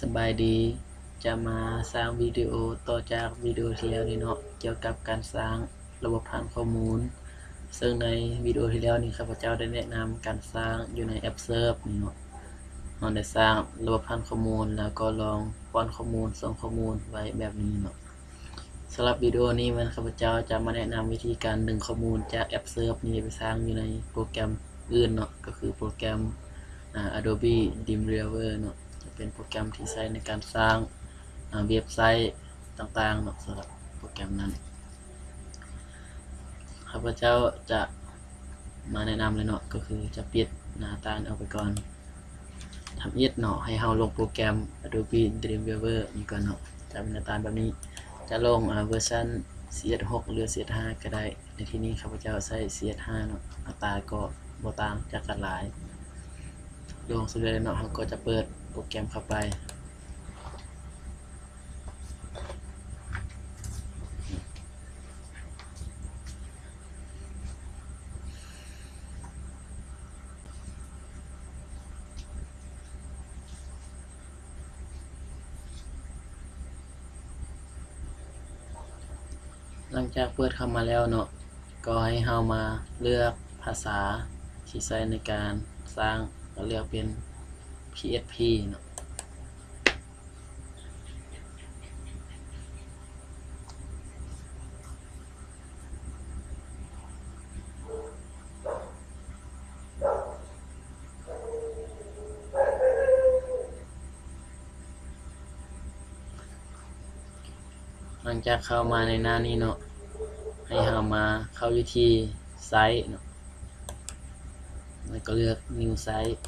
ສະບາຍດີ, ຈະມາສ້າງວິດີໂອຕໍ່ຈາກວິດີໂອທີ່ແລ້ວນີ້ເນາະ, ກ່ຽວກັບການສ້າງລະບົບຖານຂໍ້ມູນ. ເຊິ່ງໃນວິດີໂອທີ່ແລ້ວນີ້ ຂ້າພະເຈົ້າໄດ້ແນະນຳການສ້າງຢູ່ໃນແອັບເສີບນີ້ເນາະ. ເຮົາໄດ້ສ້າງລະບົບຖານຂໍ້ມູນ ແລ້ວກໍລອງປ້ອນຂໍ້ມູນ, ສົ່ງຂໍ້ມູນໄວ້ແບບນີ້ເນາະ. ສຳລັບວິດີໂອນີ້ແມ່ນຂ້າພະເຈົ້າຈະມາແນະນຳວິທີການດຶງຂໍ້ມູນຈາກແອັບເສີບນີ້ໄປສ້າງຢູ່ໃນໂປຣແກຣມອື່ນເນາະ, ກໍຄືໂປຣແກຣມ ອາ Adobe Dreamweaver ເນາະ, ຈະເປັນໂປຣແກຣມທີ່ໃຊ້ໃນການສ້າງ ອາ ເວັບໄຊຕ່າງໆເນາະ. ສຳລັບໂປຣແກຣມນັ້ນ ຂ້າພະເຈົ້າຈະມາແນະນຳເລີຍເນາະ, ກໍຄືຈະປິດໜ້າຕ່າງອອກໄປກ່ອນ. ທຳອິດເນາະ ໃຫ້ເຮົາລົງໂປຣແກຣມ Adobe Dreamweaver ນີ້ກ່ອນເນາະ. ຈະເປັນໜ້າຕາແບບນີ້, ຈະລົງ ອາ ເວີຊັນ ສີ່ເອັດຫົກ ຫຼື ສີ່ເອັດຫ້າ ກໍໄດ້. ໃນທີ່ນີ້ຂ້າພະເຈົ້າໃຊ້ ສີ່ເອັດຫ້າ ເນາະ, ອັດຕາກໍບໍ່ຕ່າງຈາກກັນຫຼາຍ. ລົງສຳເລັດແລ້ວເນາະ, ເຮົາກໍຈະເປີດໂປຣແກຣມເຂົ້າໄປ. ຫຼັງຈາກເປີດເຂົ້າມາແລ້ວເນາະ, ກໍໃຫ້ເຮົາມາເລືອກພາສາທີ່ໃຊ້ໃນການສ້າງ, ກໍເລືອກເປັນ PHP ເນາະ. ຫຼັງຈາກເຂົ້າມາໃນໜ້ານີ້ເນາະ, ໃຫ້ເຮົາມາເຂົ້າຢູ່ທີ່ Site ເນາະ, ແລ້ວກໍເລືອກ New Site.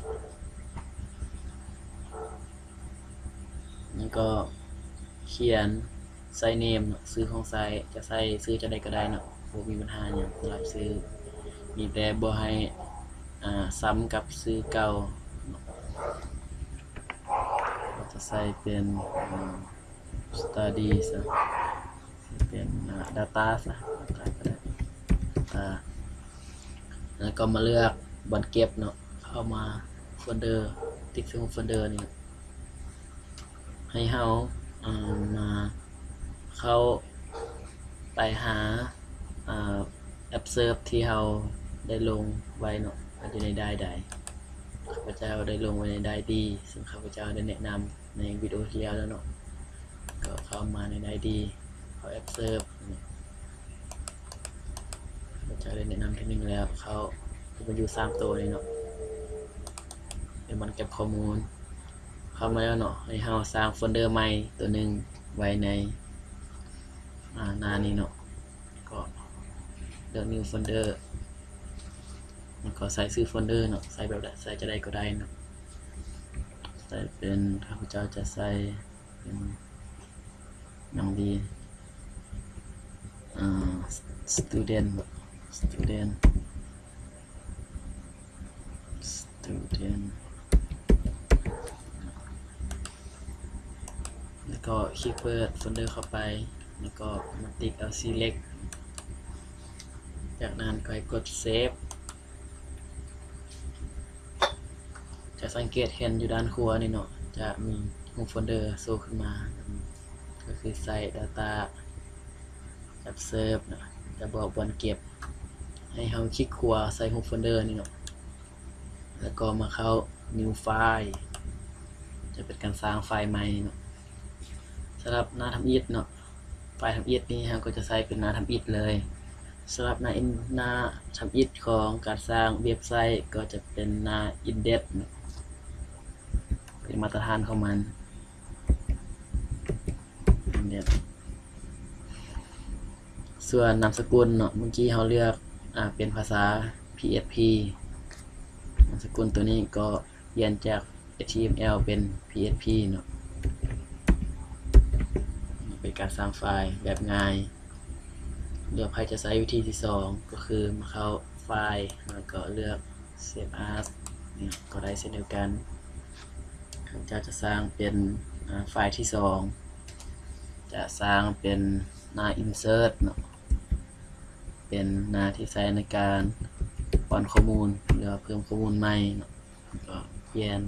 ແລ້ວກໍຂຽນ Site Name ເນາະ, ຊື່ຂອງ Site ຈະໃສ່ຊື່ຈັ່ງໃດກໍໄດ້ເນາະ, ບໍ່ມີບັນຫາຫຍັງສຳລັບຊື່, ມີແຕ່ບໍ່ໃຫ້ ອາ ຊ້ຳກັບຊື່ເກົ່າເນາະ. ເຮົາຈະໃສ່ເປັນ ອາ Study ຊະ, ເປັນ ອາ Data ຊະ, Data ກໍໄດ້ Data. ແລ້ວກໍມາເລືອກບ່ອນເກັບເນາະ, ເຂົ້າມາໂຟນເດີ, ຕິກໃສ່ໂຟນເດີນີ້ເນາະ. ໃຫ້ເຮົາ ອາ ມາເຂົ້າໄປຫາ ອາ ແອັບເສີບທີ່ເຮົາໄດ້ລົງໄວ້ເນາະ, ມັນຢູ່ໃນໄດຣຟ໌ໃດ. ຂ້າພະເຈົ້າໄດ້ລົງໄວ້ໃນໄດຣຟ໌ດີ ເຊິ່ງຂ້າພະເຈົ້າໄດ້ແນະນຳໃນວິດີໂອທີ່ແລ້ວແລ້ວເນາະ. ກໍເຂົ້າມາໃນໄດຣຟ໌ດີ, ເຂົ້າແອັບເສີບ. ຂ້າພະເຈົ້າໄດ້ແນະນຳເທື່ອໜຶ່ງແລ້ວ, ເຂົ້າ ມັນຢູ່ສາມໂຕນີ້ເນາະ, ເປັນບ່ອນເກັບຂໍ້ມູນ. ເຂົ້າມາແລ້ວເນາະ, ໃຫ້ເຮົາສ້າງໂຟນເດີໃໝ່ໂຕໜຶ່ງໄວ້ໃນ ອາ ໜ້ານີ້ເນາະ, ກໍເລືອກ New Folder ແລ້ວກໍໃສ່ຊື່ໂຟນເດີເນາະ, ໃສ່ແບບໃດ ໃສ່ຈັ່ງໃດກໍໄດ້ເນາະ. ໃສ່ເປັນ ຂ້າພະເຈົ້າຈະໃສ່ເປັນຫຍັງດີ ອາ Student Student Student ແລ້ວກໍຄລິກເປີດໂຟນເດີເຂົ້າໄປ, ແລ້ວກໍມາຕິກເອົາ Select, ຈາກນັ້ນກໍໃຫ້ກົດ Save. ຈະສັງເກດເຫັນຢູ່ດ້ານຂວານີ້ເນາະ, ຈະມີຮູບໂຟນເດີໂຊຂຶ້ນມາ, ກໍຄື Site Data App Serve ນະ, ຈະບອກບ່ອນເກັບ. ໃຫ້ເຮົາຄລິກຂວາໃສ່ຮູບໂຟນເດີນີ້ເນາະ, ແລ້ວກໍມາເຂົ້າ New File, ຈະເປັນການສ້າງໄຟລ໌ໃໝ່ເນາະ. ສຳລັບໜ້າທຳອິດເນາະ, ໄຟລ໌ທຳອິດນີ້ເຮົາກໍຈະໃຊ້ເປັນໜ້າທຳອິດເລີຍ. ສຳລັບໜ້າ ໜ້າທຳອິດຂອງການສ້າງເວັບໄຊກໍຈະເປັນໜ້າ Index ເນາະ, ເປັນມາດຕະຖານຂອງມັນ. Index. ສ່ວນນາມສະກຸນເນາະ, ເມື່ອກີ້ເຮົາເລືອກ ອາ ເປັນພາສາ PHP, ນາມສະກຸນໂຕນີ້ກໍປ່ຽນຈາກ HTML ເປັນ PHP ເນາະ, ເປັນການສ້າງໄຟລ໌ແບບງ່າຍ. ເຫຼືອໃຜຈະໃຊ້ວິທີທີສອງ ກໍຄືມາເຂົ້າ File ແລ້ວກໍເລືອກ Save As ນີ້ກໍໄດ້ເຊັ່ນດຽວກັນ. ຂ້າພະເຈົ້າຈະສ້າງເປັນ ອາ ໄຟລ໌ທີສອງ, ຈະສ້າງເປັນໜ້າ Insert ເນາະ, ເປັນໜ້າທີ່ໃຊ້ໃນການປ້ອນຂໍ້ມູນ ຫຼືວ່າເພີ່ມຂໍ້ມູນໃໝ່ເນາະ. ກໍປ່ຽນ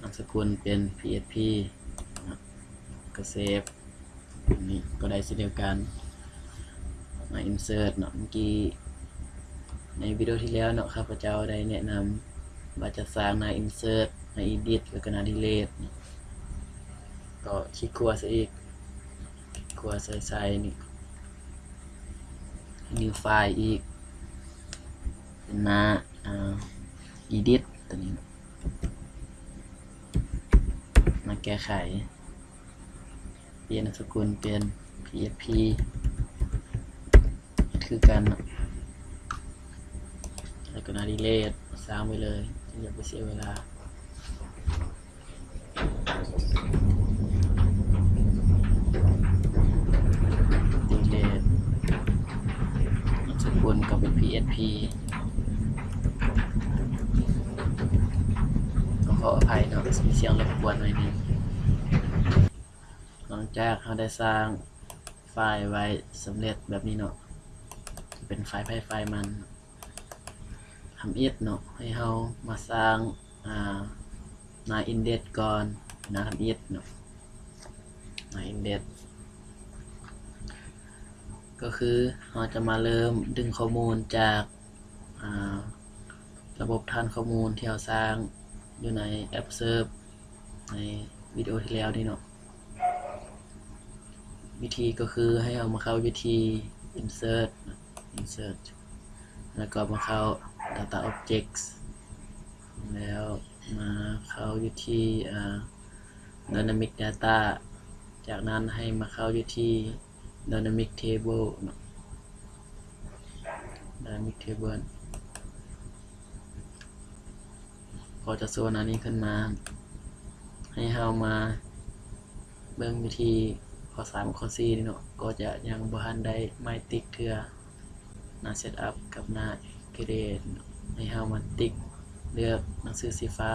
ນາມ ສະກຸນເປັນ PHP ເນາະ ກໍເຊບ. ອັນນີ້ກໍໄດ້ເຊັ່ນດຽວກັນ ມາ insert ເນາະ. ເມື່ອກີ້ໃນວິດີໂອທີ່ແລ້ວເນາະ ຂ້າພະເຈົ້າໄດ້ແນະນຳວ່າຈະສ້າງໜ້າ insert ໜ້າ edit ແລ້ວກໍໜ້າ delete ເນາະ. ກໍຄລິກຂວາໃສ່ອີກ ຄລິກຂວາໃສ່ ໃສ່ນີ້ new file ອີກ ເປັນໜ້າ ອ່າ edit ຕົວນີ້ເນາະ. ມາແກ້ໄຂ ປ່ຽນນາມສະກຸນເປັນ PHP ຄືກັນເນາະ ແລ້ວກໍໜ້າ delete ສ້າງໄວ້ເລີຍ ຢ່າໄປເສຍເວລາ. delete ນາມສະກຸນກໍເປັນ PHP ຕ້ອງຂໍອະໄພເນາະ ມີສຽງລົບກວນໜ້ອຍໜຶ່ງ. ຫຼັງຈາກເຮົາໄດ້ສ້າງໄຟລ໌ໄວ້ສຳເລັດແບບນີ້ເນາະ ເປັນໄຟລ໌ໃຜໄຟລ໌ມັນ ທຳອິດເນາະ ໃຫ້ເຮົາມາສ້າງ ອ່າ ໜ້າ index ກ່ອນ ໜ້າທຳອິດເນາະ ໜ້າ index ກໍຄືເຮົາຈະມາເລີ່ມດຶງຂໍ້ມູນຈາກ ອ່າ ລະບົບຖານຂໍ້ມູນທີ່ເຮົາສ້າງຢູ່ໃນແອັບເສີບໃນວິດີໂອທີ່ແລ້ວນີ້ເນາະ. ວິທີກໍຄືໃຫ້ເຮົາມາເຂົ້າຢູ່ທີ່ insert insert ແລ້ວກໍມາເຂົ້າ data objects ແລ້ວມາເຂົ້າຢູ່ທີ່ ອ່າ dynamic data ຈາກນັ້ນໃຫ້ມາເຂົ້າຢູ່ທີ່ dynamic table ເນາະ dynamic table ກໍຈະໂຊໜ້ານີ້ຂຶ້ນມາ ໃຫ້ເຮົາມາເບິ່ງວິທີຂໍ້ສາມ ຂໍ້ສີ່ນີ້ເນາະ ກໍຈະຍັງບໍ່ທັນໄດ້ໝາຍຕິກເທື່ອ ໜ້າ setup ກັບໜ້າ create ໃຫ້ເຮົາມາຕິກເລືອກໜັງສືສີຟ້າ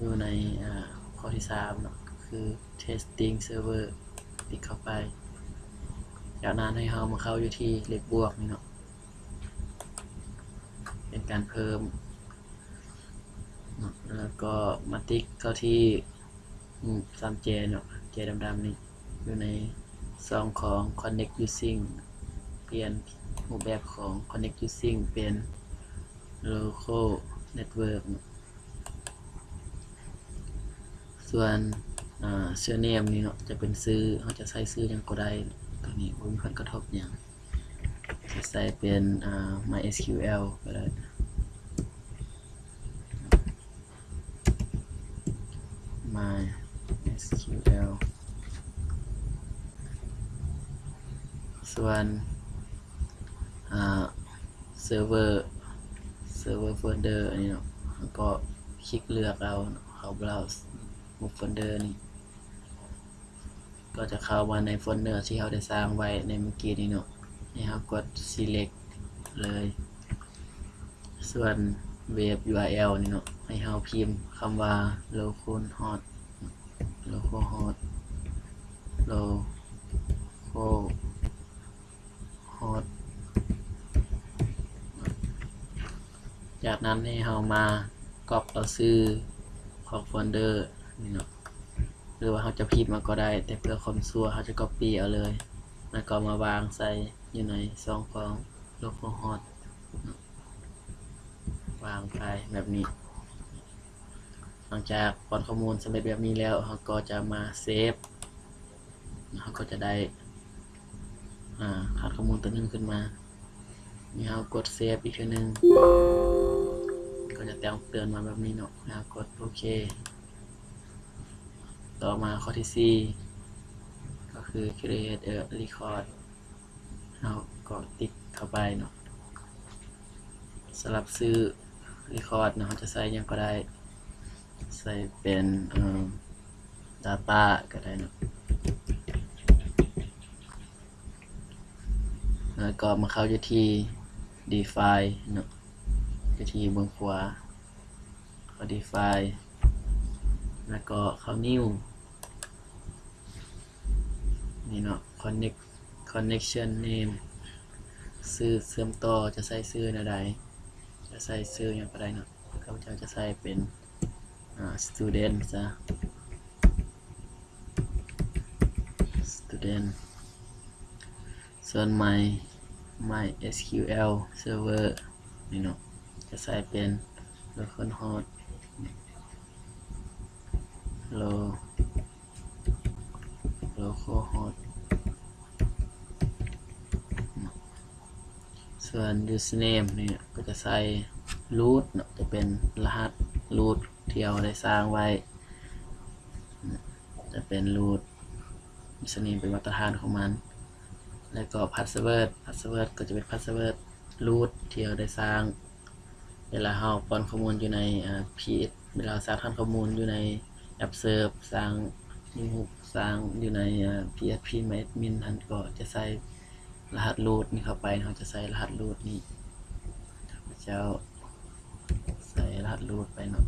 ຢູ່ໃນ ອ່າ ຂໍ້ທີສາມເນາະ ກໍຄື testing server ຕິກເຂົ້າໄປ. ຈາກນັ້ນໃຫ້ເຮົາມາເຂົ້າຢູ່ທີ່ເລກບວກນີ້ເນາະ ເປັນການເພີ່ມເນາະ ແລ້ວກໍມາຕິກເຂົ້າທີ່ຮູບສາມແຈເນາະ ແຈດຳໆນີ້ ຢູ່ໃນຊ່ອງຂອງ connect using ປ່ຽນຮູບແບບຂອງ connect using ເປັນ local network ເນາະ. ສ່ວນ ອ່າ surname ນີ້ເນາະ ຈະເປັນຊື່ ເຮົາຈະໃສ່ຊື່ຫຍັງກໍໄດ້ ຕົວນີ້ບໍ່ມີຜົນກະທົບຫຍັງ ຈະໃສ່ເປັນ ອ່າ MySQL ກໍໄດ້ MySQL. ສ່ວນ ອ່າ server server folder ອັນນີ້ເນາະ ເຮົາກໍຄລິກເລືອກເອົາເນາະ ເຂົ້າ browse folder ນີ້ ກໍຈະເຂົ້າມາໃນ folder ທີ່ເຮົາໄດ້ສ້າງໄວ້ໃນມື້ກີ້ນີ້ເນາະ ໃຫ້ເຮົາກົດ select ເລີຍ. ສ່ວນ web URL ນີ້ເນາະ ໃຫ້ເຮົາພິມຄຳວ່າ localhost localhost localhost ຈາກນັ້ນໃຫ້ເຮົາມາກັອບເອົາຊື່ຂອງໂຟນເດີນີ້ເນາະ ຫຼືວ່າເຮົາຈະພິມເອົາກໍໄດ້ ແຕ່ເພື່ອຄວາມຊົ່ວເຮົາຈະກັອບປີ້ເອົາເລີຍ ແລ້ວກໍມາວາງໃສ່ຢູ່ໃນຊ່ອງຂອງ localhost ເນາະ ວາງໄປແບບນີ້. ຫຼັງຈາກປ້ອນຂໍ້ມູນສຳເລັດແບບນີ້ແລ້ວ ເຮົາກໍຈະມາເຊບ ເຮົາກໍຈະໄດ້ ອ່າ ຖານຂໍ້ມູນຕົວໜຶ່ງຂຶ້ນມາ. ນີ້ເຮົາກົດເຊບອີກເທື່ອໜຶ່ງ ກໍຈະແຈ້ງເຕືອນມາແບບນີ້ເນາະ ເຮົາກົດໂອເຄ. ຕໍ່ມາຂໍ້ທີສີ່ ກໍຄື create a record ເຮົາກໍຕິກເຂົ້າໄປເນາະ. ສຳລັບຊື່ record ເນາະ ເຮົາຈະໃສ່ຫຍັງກໍໄດ້ ໃສ່ເປັນ ເອີ data ກໍໄດ້ເນາະ ແລ້ວກໍມາເຂົ້າຢູ່ທີ່ define ເນາະ ຢູ່ທີ່ເບື້ອງຂວາ ເຂົ້າ define ແລ້ວກໍເຂົ້າ new ນີ້ເນາະ connect connection name ຊື່ເຊື່ອມຕໍ່ ຈະໃສ່ຊື່ແນວໃດ ຈະໃສ່ຊື່ຫຍັງກໍໄດ້ເນາະ. ຂ້າພະເຈົ້າຈະໃສ່ເປັນ ອ່າ student ຊະ student ສ່ວນ my MySQL server ນີ້ເນາະ ຈະໃສ່ເປັນ localhost lo localhost ສ່ວນ username ນີ້ກໍຈະໃສ່ root ເນາະ ຈະເປັນລະຫັດ root ທີ່ເຮົາໄດ້ສ້າງໄວ້ ຈະເປັນ root username ເປັນມາດຕະຖານຂອງມັນ ແລ້ວກໍ password password ກໍຈະເປັນ password root ທີ່ເຮົາໄດ້ສ້າງ ເວລາເຮົາປ້ອນຂໍ້ມູນຢູ່ໃນ ອ່າ PS ເວລາເຮົາສ້າງຖານຂໍ້ມູນຢູ່ໃນ AppServe ສ້າງ New Hook ສ້າງຢູ່ໃນ ອ່າ PHP MyAdmin ຫັ້ນ ກໍຈະໃສ່ລະຫັດ root ນີ້ເຂົ້າໄປ ເຮົາຈະໃສ່ລະຫັດ root ນີ້ ຂ້າພະເຈົ້າໃສ່ລະຫັດ root ໄປເນາະ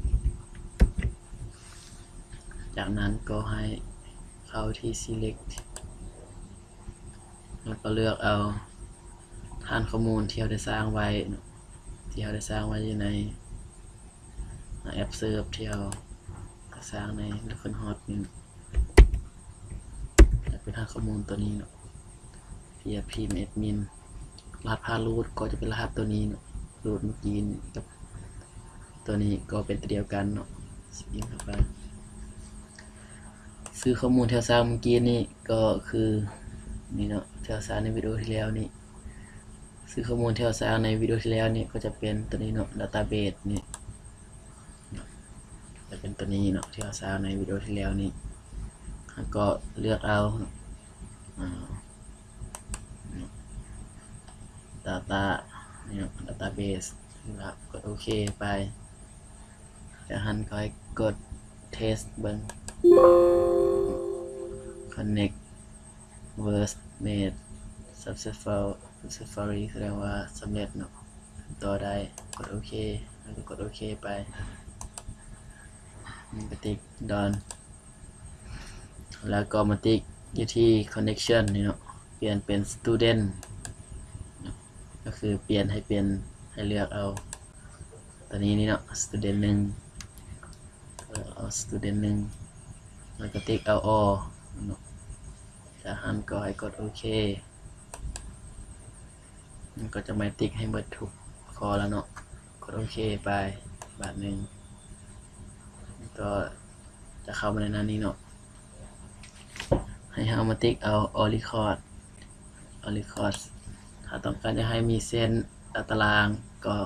ຈາກນັ້ນກໍໃຫ້ເຂົ້າທີ່ select ແລ້ວກໍເລືອກເອົາຖານຂໍ້ມູນທີ່ເຮົາໄດ້ສ້າງໄວ້ເນາະ ທີ່ເຮົາໄດ້ສ້າງໄວ້ຢູ່ໃນ AppServe ທີ່ເຮົາສ້າງໃນ localhost ນີ້ ແລ້ວເປັນຖານຂໍ້ມູນຕົວນີ້ເນາະ PHP MyAdmin ລະຫັດຜ່ານ root ກໍຈະເປັນລະຫັດຕົວນີ້ເນາະ root ເມື່ອກີ້ນີ້ກັບຕົວນີ້ກໍເປັນຕົວດຽວກັນເນາະ sign in ເຂົ້າໄປ. ຊື່ຂໍ້ມູນທີ່ເຮົາສ້າງເມື່ອກີ້ນີ້ກໍຄືນີ້ເນາະ ທີ່ເຮົາສ້າງໃນວິດີໂອທີ່ແລ້ວນີ້ ຊື່ຂໍ້ມູນທີ່ເຮົາສ້າງໃນວິດີໂອທີ່ແລ້ວນີ້ ກໍຈະເປັນຕົວນີ້ເນາະ database ນີ້ ຈະເປັນຕົວນີ້ເນາະ ທີ່ເຮົາສ້າງໃນວິດີໂອທີ່ແລ້ວນີ້ ແລ້ວກໍເລືອກເອົາ data ນີ້ເນາະ database ແລ້ວກົດໂອເຄໄປ. ຈາກນັ້ນກໍໃຫ້ກົດ test ເບິ່ງ connect was made successful successfully ສະແດງວ່າສຳເລັດເນາະ ຕໍ່ໄດ້ ກົດໂອເຄ ແລ້ວກໍກົດໂອເຄໄປ ມັນກໍຕິກ done ແລ້ວກໍມາຕິກຢູ່ທີ່ connection ນີ້ເນາະ ປ່ຽນເປັນ student ກໍຄືປ່ຽນໃຫ້ເປັນ ໃຫ້ເລືອກເອົາ ຕົວນີ້ນີ້ເນາະ student ໜຶ່ງ ເອົາ student ໜຶ່ງ ແລ້ວກໍຕິກເອົາ all ເນາະ ຈາກນັ້ນກໍໃຫ້ກົດໂອເຄ ມັນກໍຈະມາຕິກໃຫ້ເບິດທຸກຂໍ້ແລ້ວເນາະ ກົດໂອເຄໄປບາດໜຶ່ງ ກໍຈະເຂົ້າມາໃນໜ້ານີ້ເນາະ ໃຫ້ເຮົາມາຕິກເອົາ all record all record ຖ້າຕ້ອງການຢາກໃຫ້ມີເສັ້ນຕາຕະລາງກໍ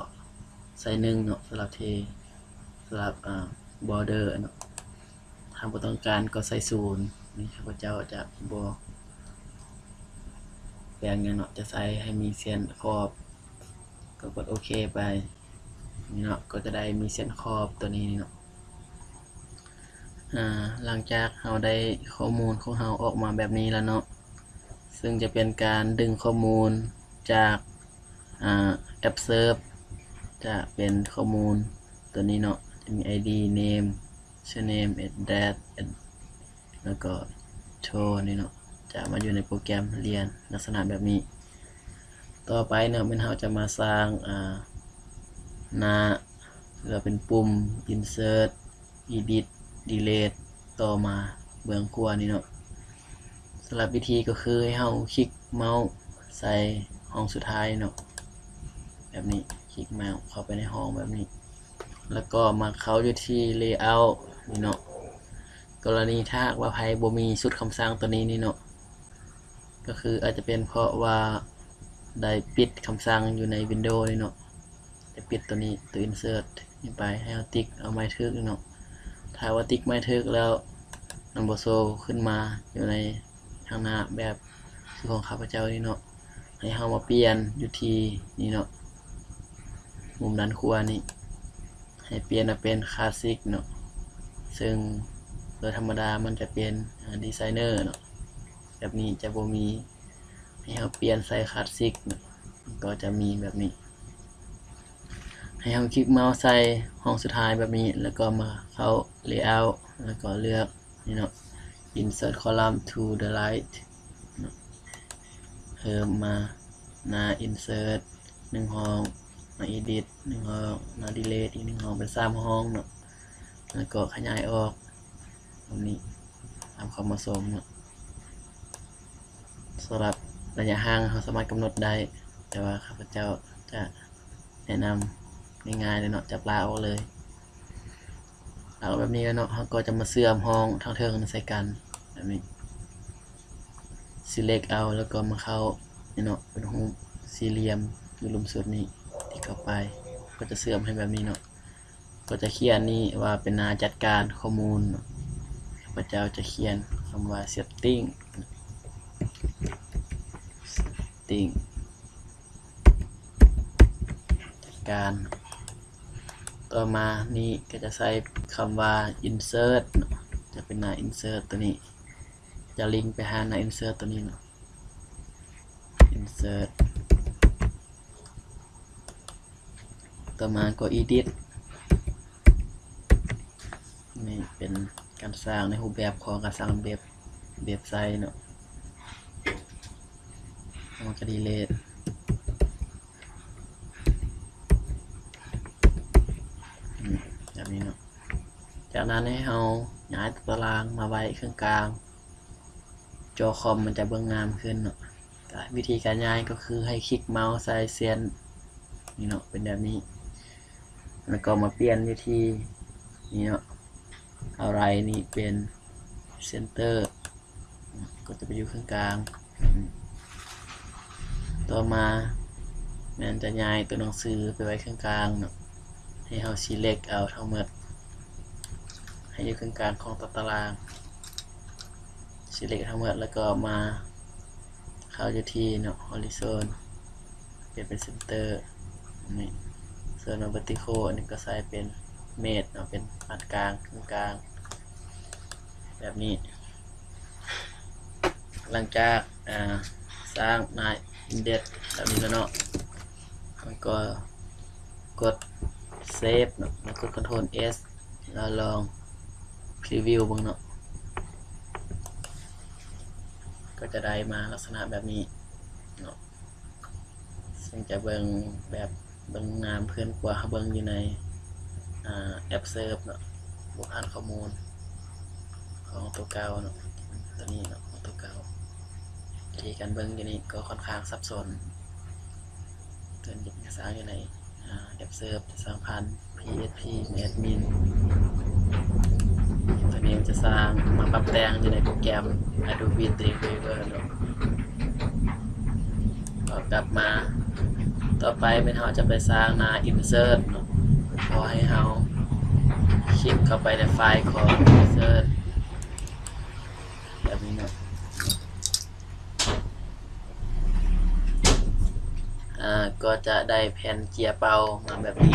ໃສ່ໜຶ່ງເນາະ ສຳລັບທີ່ ສຳລັບ ອ່າ border ເນາະ ຖ້າບໍ່ຕ້ອງການກໍໃສ່ສູນ ນີ້ຂ້າພະເຈົ້າຈະບໍ່ແປງຫຍັງເນາະ ຈະໃສ່ໃຫ້ມີເສັ້ນຂອບ ກໍກົດໂອເຄໄປ ນີ້ເນາະ ກໍຈະໄດ້ມີເສັ້ນຂອບຕົວນີ້ນີ້ເນາະ. ອາ ຫຼັງຈາກເຮົາໄດ້ຂໍ້ມູນຂອງເຮົາອອກມາແບບນີ້ແລ້ວເນາະ ເຊິ່ງຈະເປັນການດຶງຂໍ້ມູນຈາກ ອາ AppServe ຈະເປັນຂໍ້ມູນຕົວນີ້ເນາະ ຈະມີ ID name surname address ແລ້ວກໍ tone ນີ້ເນາະ ຈະມາຢູ່ໃນໂປຣແກຣມ Lion ລັກສະນະແບບນີ້. ຕໍ່ໄປເນາະ ແມ່ນເຮົາຈະມາສ້າງ ອາ ໜ້າ ຫຼືວ່າເປັນປຸ່ມ insert edit delete ຕໍ່ມາເບື້ອງຂວານີ້ເນາະ. ສຳລັບວິທີກໍຄືໃຫ້ເຮົາຄລິກເມົາສ໌ໃສ່ຫ້ອງສຸດທ້າຍເນາະ ແບບນີ້ ຄລິກເມົາສ໌ເຂົ້າໄປໃນຫ້ອງແບບນີ້ ແລ້ວກໍມາເຂົ້າຢູ່ທີ່ layout ນີ້ເນາະ. ກໍລະນີຖ້າຫາກວ່າໃຜບໍ່ມີຊຸດຄຳສັ່ງຕົວນີ້ນີ້ເນາະ ກໍຄືອາດຈະເປັນເພາະວ່າໄດ້ປິດຄຳສັ່ງຢູ່ໃນ Windows ນີ້ເນາະ ຈະປິດຕົວນີ້ ຕົວ insert ນີ້ໄປ ໃຫ້ເຮົາຕິກເອົາໄມ້ຖືກນີ້ເນາະ. ຖ້າວ່າຕິກໄມ້ຖືກແລ້ວ ມັນບໍ່ໂຊຂຶ້ນມາຢູ່ໃນທາງໜ້າແບບຄືຂອງຂ້າພະເຈົ້ານີ້ເນາະ. ໃຫ້ເຮົາມາປ່ຽນຢູ່ທີ່ນີ້ເນາະ ມຸມດ້ານຂວານີ້ ໃຫ້ປ່ຽນມາເປັນ Classic ເນາະ ເຊິ່ງໂດຍທຳມະດາມັນຈະເປັນ ອາ Designer ເນາະ ແບບນີ້ຈະບໍ່ມີ. ໃຫ້ເຮົາປ່ຽນໃສ່ Classic ເນາະ ກໍຈະມີແບບນີ້. ໃຫ້ເຮົາຄລິກເມົາສ໌ໃສ່ຫ້ອງສຸດທ້າຍແບບນີ້ ແລ້ວກໍມາເຂົ້າ Layout ແລ້ວກໍເລືອກນີ້ເນາະ Insert Column to the Right ເນາະ ເພີ່ມມາໜ້າ Insert ໜຶ່ງຫ້ອງ ໜ້າ Edit ໜຶ່ງຫ້ອງ ໜ້າ Delete ອີກໜຶ່ງຫ້ອງ ເປັນສາມຫ້ອງເນາະ. ແລ້ວກໍຂະຫຍາຍອອກແບບນີ້ ຕາມຄວາມເໝາະສົມເນາະ. ສຳລັບໄລຍະຫ່າງເຮົາສາມາດກຳນົດໄດ້ ແຕ່ວ່າຂ້າພະເຈົ້າຈະແນະນຳງ່າຍໆເລີຍເນາະ ຈັບລາກອອກເລີຍ. ລາກອອກແບບນີ້ແລ້ວເນາະ ເຮົາກໍຈະມາເຊື່ອມຫ້ອງທາງເທິງໃສ່ກັນແບບນີ້. select ເອົາ ແລ້ວກໍມາເຂົ້ານີ້ເນາະ ເປັນຮູບສີ່ຫຼ່ຽມຢູ່ລຸ່ມສຸດນີ້ ຕິກເຂົ້າໄປ ກໍຈະເຊື່ອມໃຫ້ແບບນີ້ເນາະ. ກໍຈະຂຽນນີ້ວ່າເປັນໜ້າຈັດການຂໍ້ມູນເນາະ. ຂ້າພະເຈົ້າຈະຂຽນຄຳວ່າ setting setting ຈັດການ. ຕໍ່ມານີ້ກໍຈະໃສ່ຄຳວ່າ insert ເນາະ ຈະເປັນໜ້າ insert ຕົວນີ້ ຈະລິງໄປຫາໜ້າ insert ຕົວນີ້ເນາະ insert. ຕໍ່ມາກໍ edit ນີ້ເປັນການສ້າງໃນຮູບແບບຂອງການສ້າງເວັບ ເວັບໄຊເນາະ. ແລ້ວມັນກໍ delete ອືມ ແບບນີ້ເນາະ. ຈາກນັ້ນໃຫ້ເຮົາຍ້າຍຕົວຕາລາງມາໄວ້ເຄິ່ງກາງ ຈໍຄອມມັນຈະເບິ່ງງາມຂຶ້ນເນາະ. ກະວິທີການຍ້າຍກໍຄືໃຫ້ຄລິກເມົາສ໌ໃສ່ເສັ້ນນີ້ເນາະ ເປັນແບບນີ້ ແລ້ວກໍມາປ່ຽນຢູ່ທີ່ນີ້ເນາະ align ນີ້ເປັນ center ກໍຈະໄປຢູ່ເຄິ່ງກາງ. ຕໍ່ມາແມ່ນຈະຍ້າຍຕົວໜັງສືໄປໄວ້ເຄິ່ງກາງເນາະ ໃຫ້ເຮົາ select ເອົາທັງໝົດ ໃຫ້ຢູ່ເຄິ່ງກາງຂອງຕົວຕາລາງ select ທັງໝົດ ແລ້ວກໍມາເຂົ້າຢູ່ທີ່ເນາະ horizon ປ່ຽນເປັນ center ນີ້ ສ່ວນວ່າ vertical ອັນນີ້ກໍໃສ່ເປັນ mesh ເນາະ ເປັນປານກາງ ເຄິ່ງກາງ ແບບນີ້. ຫຼັງຈາກ ອ່າ ສ້າງໜ້າ index ແບບນີ້ແລ້ວເນາະ ເຮົາກໍກົດ save ເນາະ ແລ້ວກົດ control S ແລ້ວລອງ preview ເບິ່ງເນາະ ກໍຈະໄດ້ມາລັກສະນະແບບນີ້ເນາະ ເຊິ່ງຈະເບິ່ງແບບ ເບິ່ງງາມຂຶ້ນກວ່າເຮົາເບິ່ງຢູ່ໃນ ອ່າ ແອັບເສີດເນາະ ບໍ່ຜ່ານຂໍ້ມູນຂອງຕົວເກົ່າເນາະ ຕົວນີ້ເນາະ ຂອງຕົວເກົ່າ. ວິທີການເບິ່ງຢູ່ນີ້ກໍຂ້ອນຂ້າງສັບສົນ ຕົວນີ້ຈະສ້າງຢູ່ໃນ ອ່າ ແອັບເສີດ ຈະສ້າງຜ່ານ ພີເອັດພີ ແອັດມິນ ຕົວນີ້ມັນຈະສ້າງມາປັບແຕ່ງຢູ່ໃນໂປຣແກຣມ Adobe Dreamweaver ເນາະ. ກໍກັບມາ ຕໍ່ໄປແມ່ນເຮົາຈະໄປສ້າງໜ້າ insert ເນາະ ຂໍໃຫ້ເຮົາຄລິກເຂົ້າໄປໃນໄຟລ໌ຂອງ insert ແບບນີ້ເນາະ ອ່າ ກໍຈະໄດ້ແຜ່ນເຈ້ຍເປົ່າມາແບບນີ້.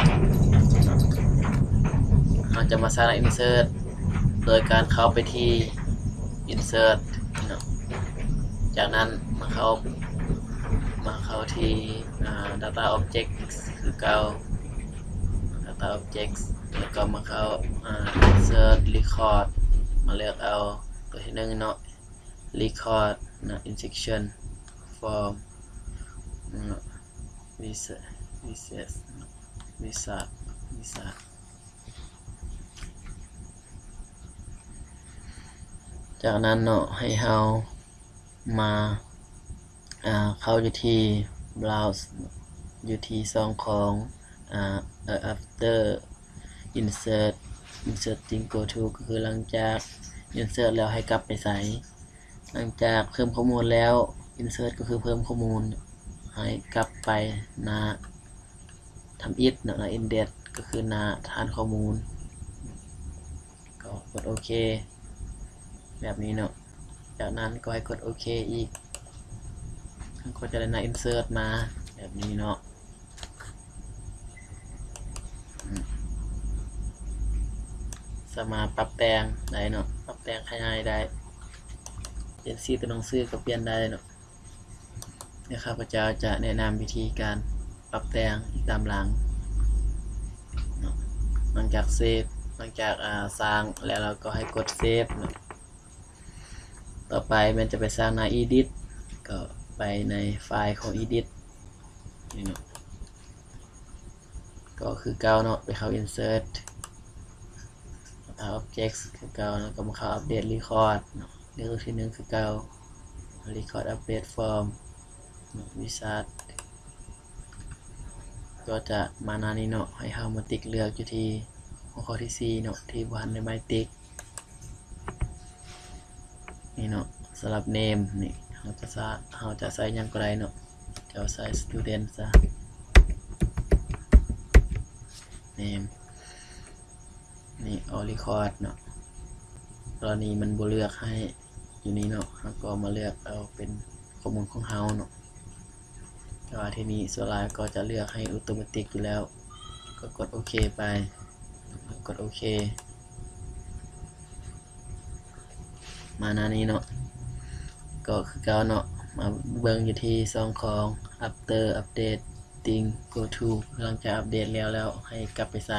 ເຮົາຈະມາສ້າງ insert ໂດຍການເຂົ້າໄປທີ່ insert ເນາະ ຈາກນັ້ນມາເຂົ້າ ມາເຂົ້າທີ່ ອ່າ data object ຄືເກົ່າ data object ແລ້ວກໍມາເຂົ້າ ອ່າ insert record ມາເລືອກເອົາຕົວທີໜຶ່ງເນາະ record ນະ insertion form ນະ wizard wizard wizard wizard. ຈາກນັ້ນເນາະ ໃຫ້ເຮົາມາ ອ່າ ເຂົ້າຢູ່ທີ່ browse ຢູ່ທີ່ຊ່ອງຂອງ ອ່າ after insert inserting go to ກໍຄືຫຼັງຈາກ insert ແລ້ວໃຫ້ກັບໄປໃສ. ຫຼັງຈາກເພີ່ມຂໍ້ມູນແລ້ວ insert ກໍຄືເພີ່ມຂໍ້ມູນ ໃຫ້ກັບໄປໜ້າທຳອິດເນາະ ໜ້າ index ກໍຄືໜ້າຖານຂໍ້ມູນ ກໍກົດໂອເຄ ແບບນີ້ເນາະ. ຈາກນັ້ນກໍໃຫ້ກົດໂອເຄອີກ ມັນກໍຈະໄດ້ໜ້າ insert ມາແບບນີ້ເນາະ. ອືມ ສາມາດປັບແຕ່ງໄດ້ເນາະ ປັບແຕ່ງຂະຫຍາຍໄດ້ ເປັນສີຕົວໜັງສືກໍປ່ຽນໄດ້ເນາະ. ແລະ ຂ້າພະເຈົ້າຈະແນະນຳວິທີການປັບແຕ່ງຕາມຫຼັງເນາະ. ຫຼັງຈາກເຊບ ຫຼັງຈາກ ອ່າ ສ້າງແລ້ວ ເຮົາກໍໃຫ້ກົດເຊບເນາະ. ຕໍ່ໄປແມ່ນຈະໄປສ້າງໜ້າ edit ກໍໄປໃນໄຟລ໌ຂອງ edit ນີ້ເນາະ ກໍຄືເກົ່າເນາະ ໄປເຂົ້າ insert Objects ຄືເກົ່າ ແລ້ວກໍມາເຂົ້າ Update Record ເນາະ ເລືອກທີ່ໜຶ່ງຄືເກົ່າ Record Update From Wizard ກໍຈະມາໜ້ານີ້ເນາະ ໃຫ້ເຮົາມາຕິກເລືອກຢູ່ທີ່ຫົວຂໍ້ທີສີ່ເນາະ ທີ່ບໍ່ທັນໄດ້ໝາຍຕິກ ນີ້ເນາະ ສຳລັບ Name ນີ້ ເຮົາຈະສະ ເຮົາຈະໃສ່ຫຍັງກໍໄດ້ເນາະ ເຈົ້າໃສ່ Student ຊະ Name ນີ້ All Record ເນາະ ກໍລະນີມັນບໍ່ເລືອກໃຫ້ຢູ່ນີ້ເນາະ ເຮົາກໍມາເລືອກເອົາເປັນຂໍ້ມູນຂອງເຮົາເນາະ ແຕ່ວ່າທີ່ນີ້ສ່ວນຫຼາຍກໍຈະເລືອກໃຫ້ Automatic ຢູ່ແລ້ວ ກໍກົດໂອເຄໄປ ກົດໂອເຄ ມາໜ້ານີ້ເນາະ ກໍຄືເກົ່າເນາະ ມາເບິ່ງຢູ່ທີ່ຊ່ອງຂອງ After Updating Go To ຫຼັງຈາກອັບເດດແລ້ວ ແລ້ວໃຫ້ກັບໄປໃສ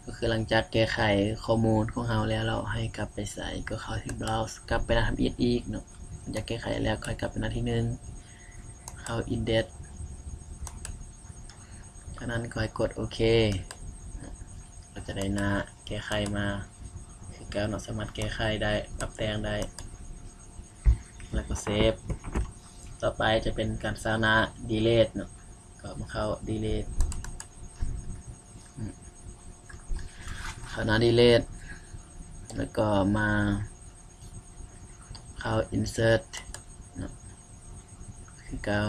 ກໍຄືຫຼັງຈາກແກ້ໄຂຂໍ້ມູນຂອງເຮົາແລ້ວ ແລ້ວໃຫ້ກັບໄປໃສ ກໍເຂົ້າທີ່ Browse ກັບໄປໜ້າທຳອິດອີກເນາະ ຫຼັງຈາກແກ້ໄຂແລ້ວຄ່ອຍກັບໄປໜ້າທີໜຶ່ງ ເຂົ້າ Index ຈາກນັ້ນກໍໃຫ້ກົດໂອເຄ ກໍຈະໄດ້ໜ້າແກ້ໄຂມາຄືເກົ່າເນາະ ສາມາດແກ້ໄຂໄດ້ ປັບແຕ່ງໄດ້ ແລ້ວກໍເຊບ ຕໍ່ໄປຈະເປັນການສ້າງໜ້າ Delete ເນາະ ກໍມາເຂົ້າ Delete ເຂົ້າໜ້າ Delete ແລ້ວກໍມາເຂົ້າ Insert ເນາະ ຄືເກົ່າ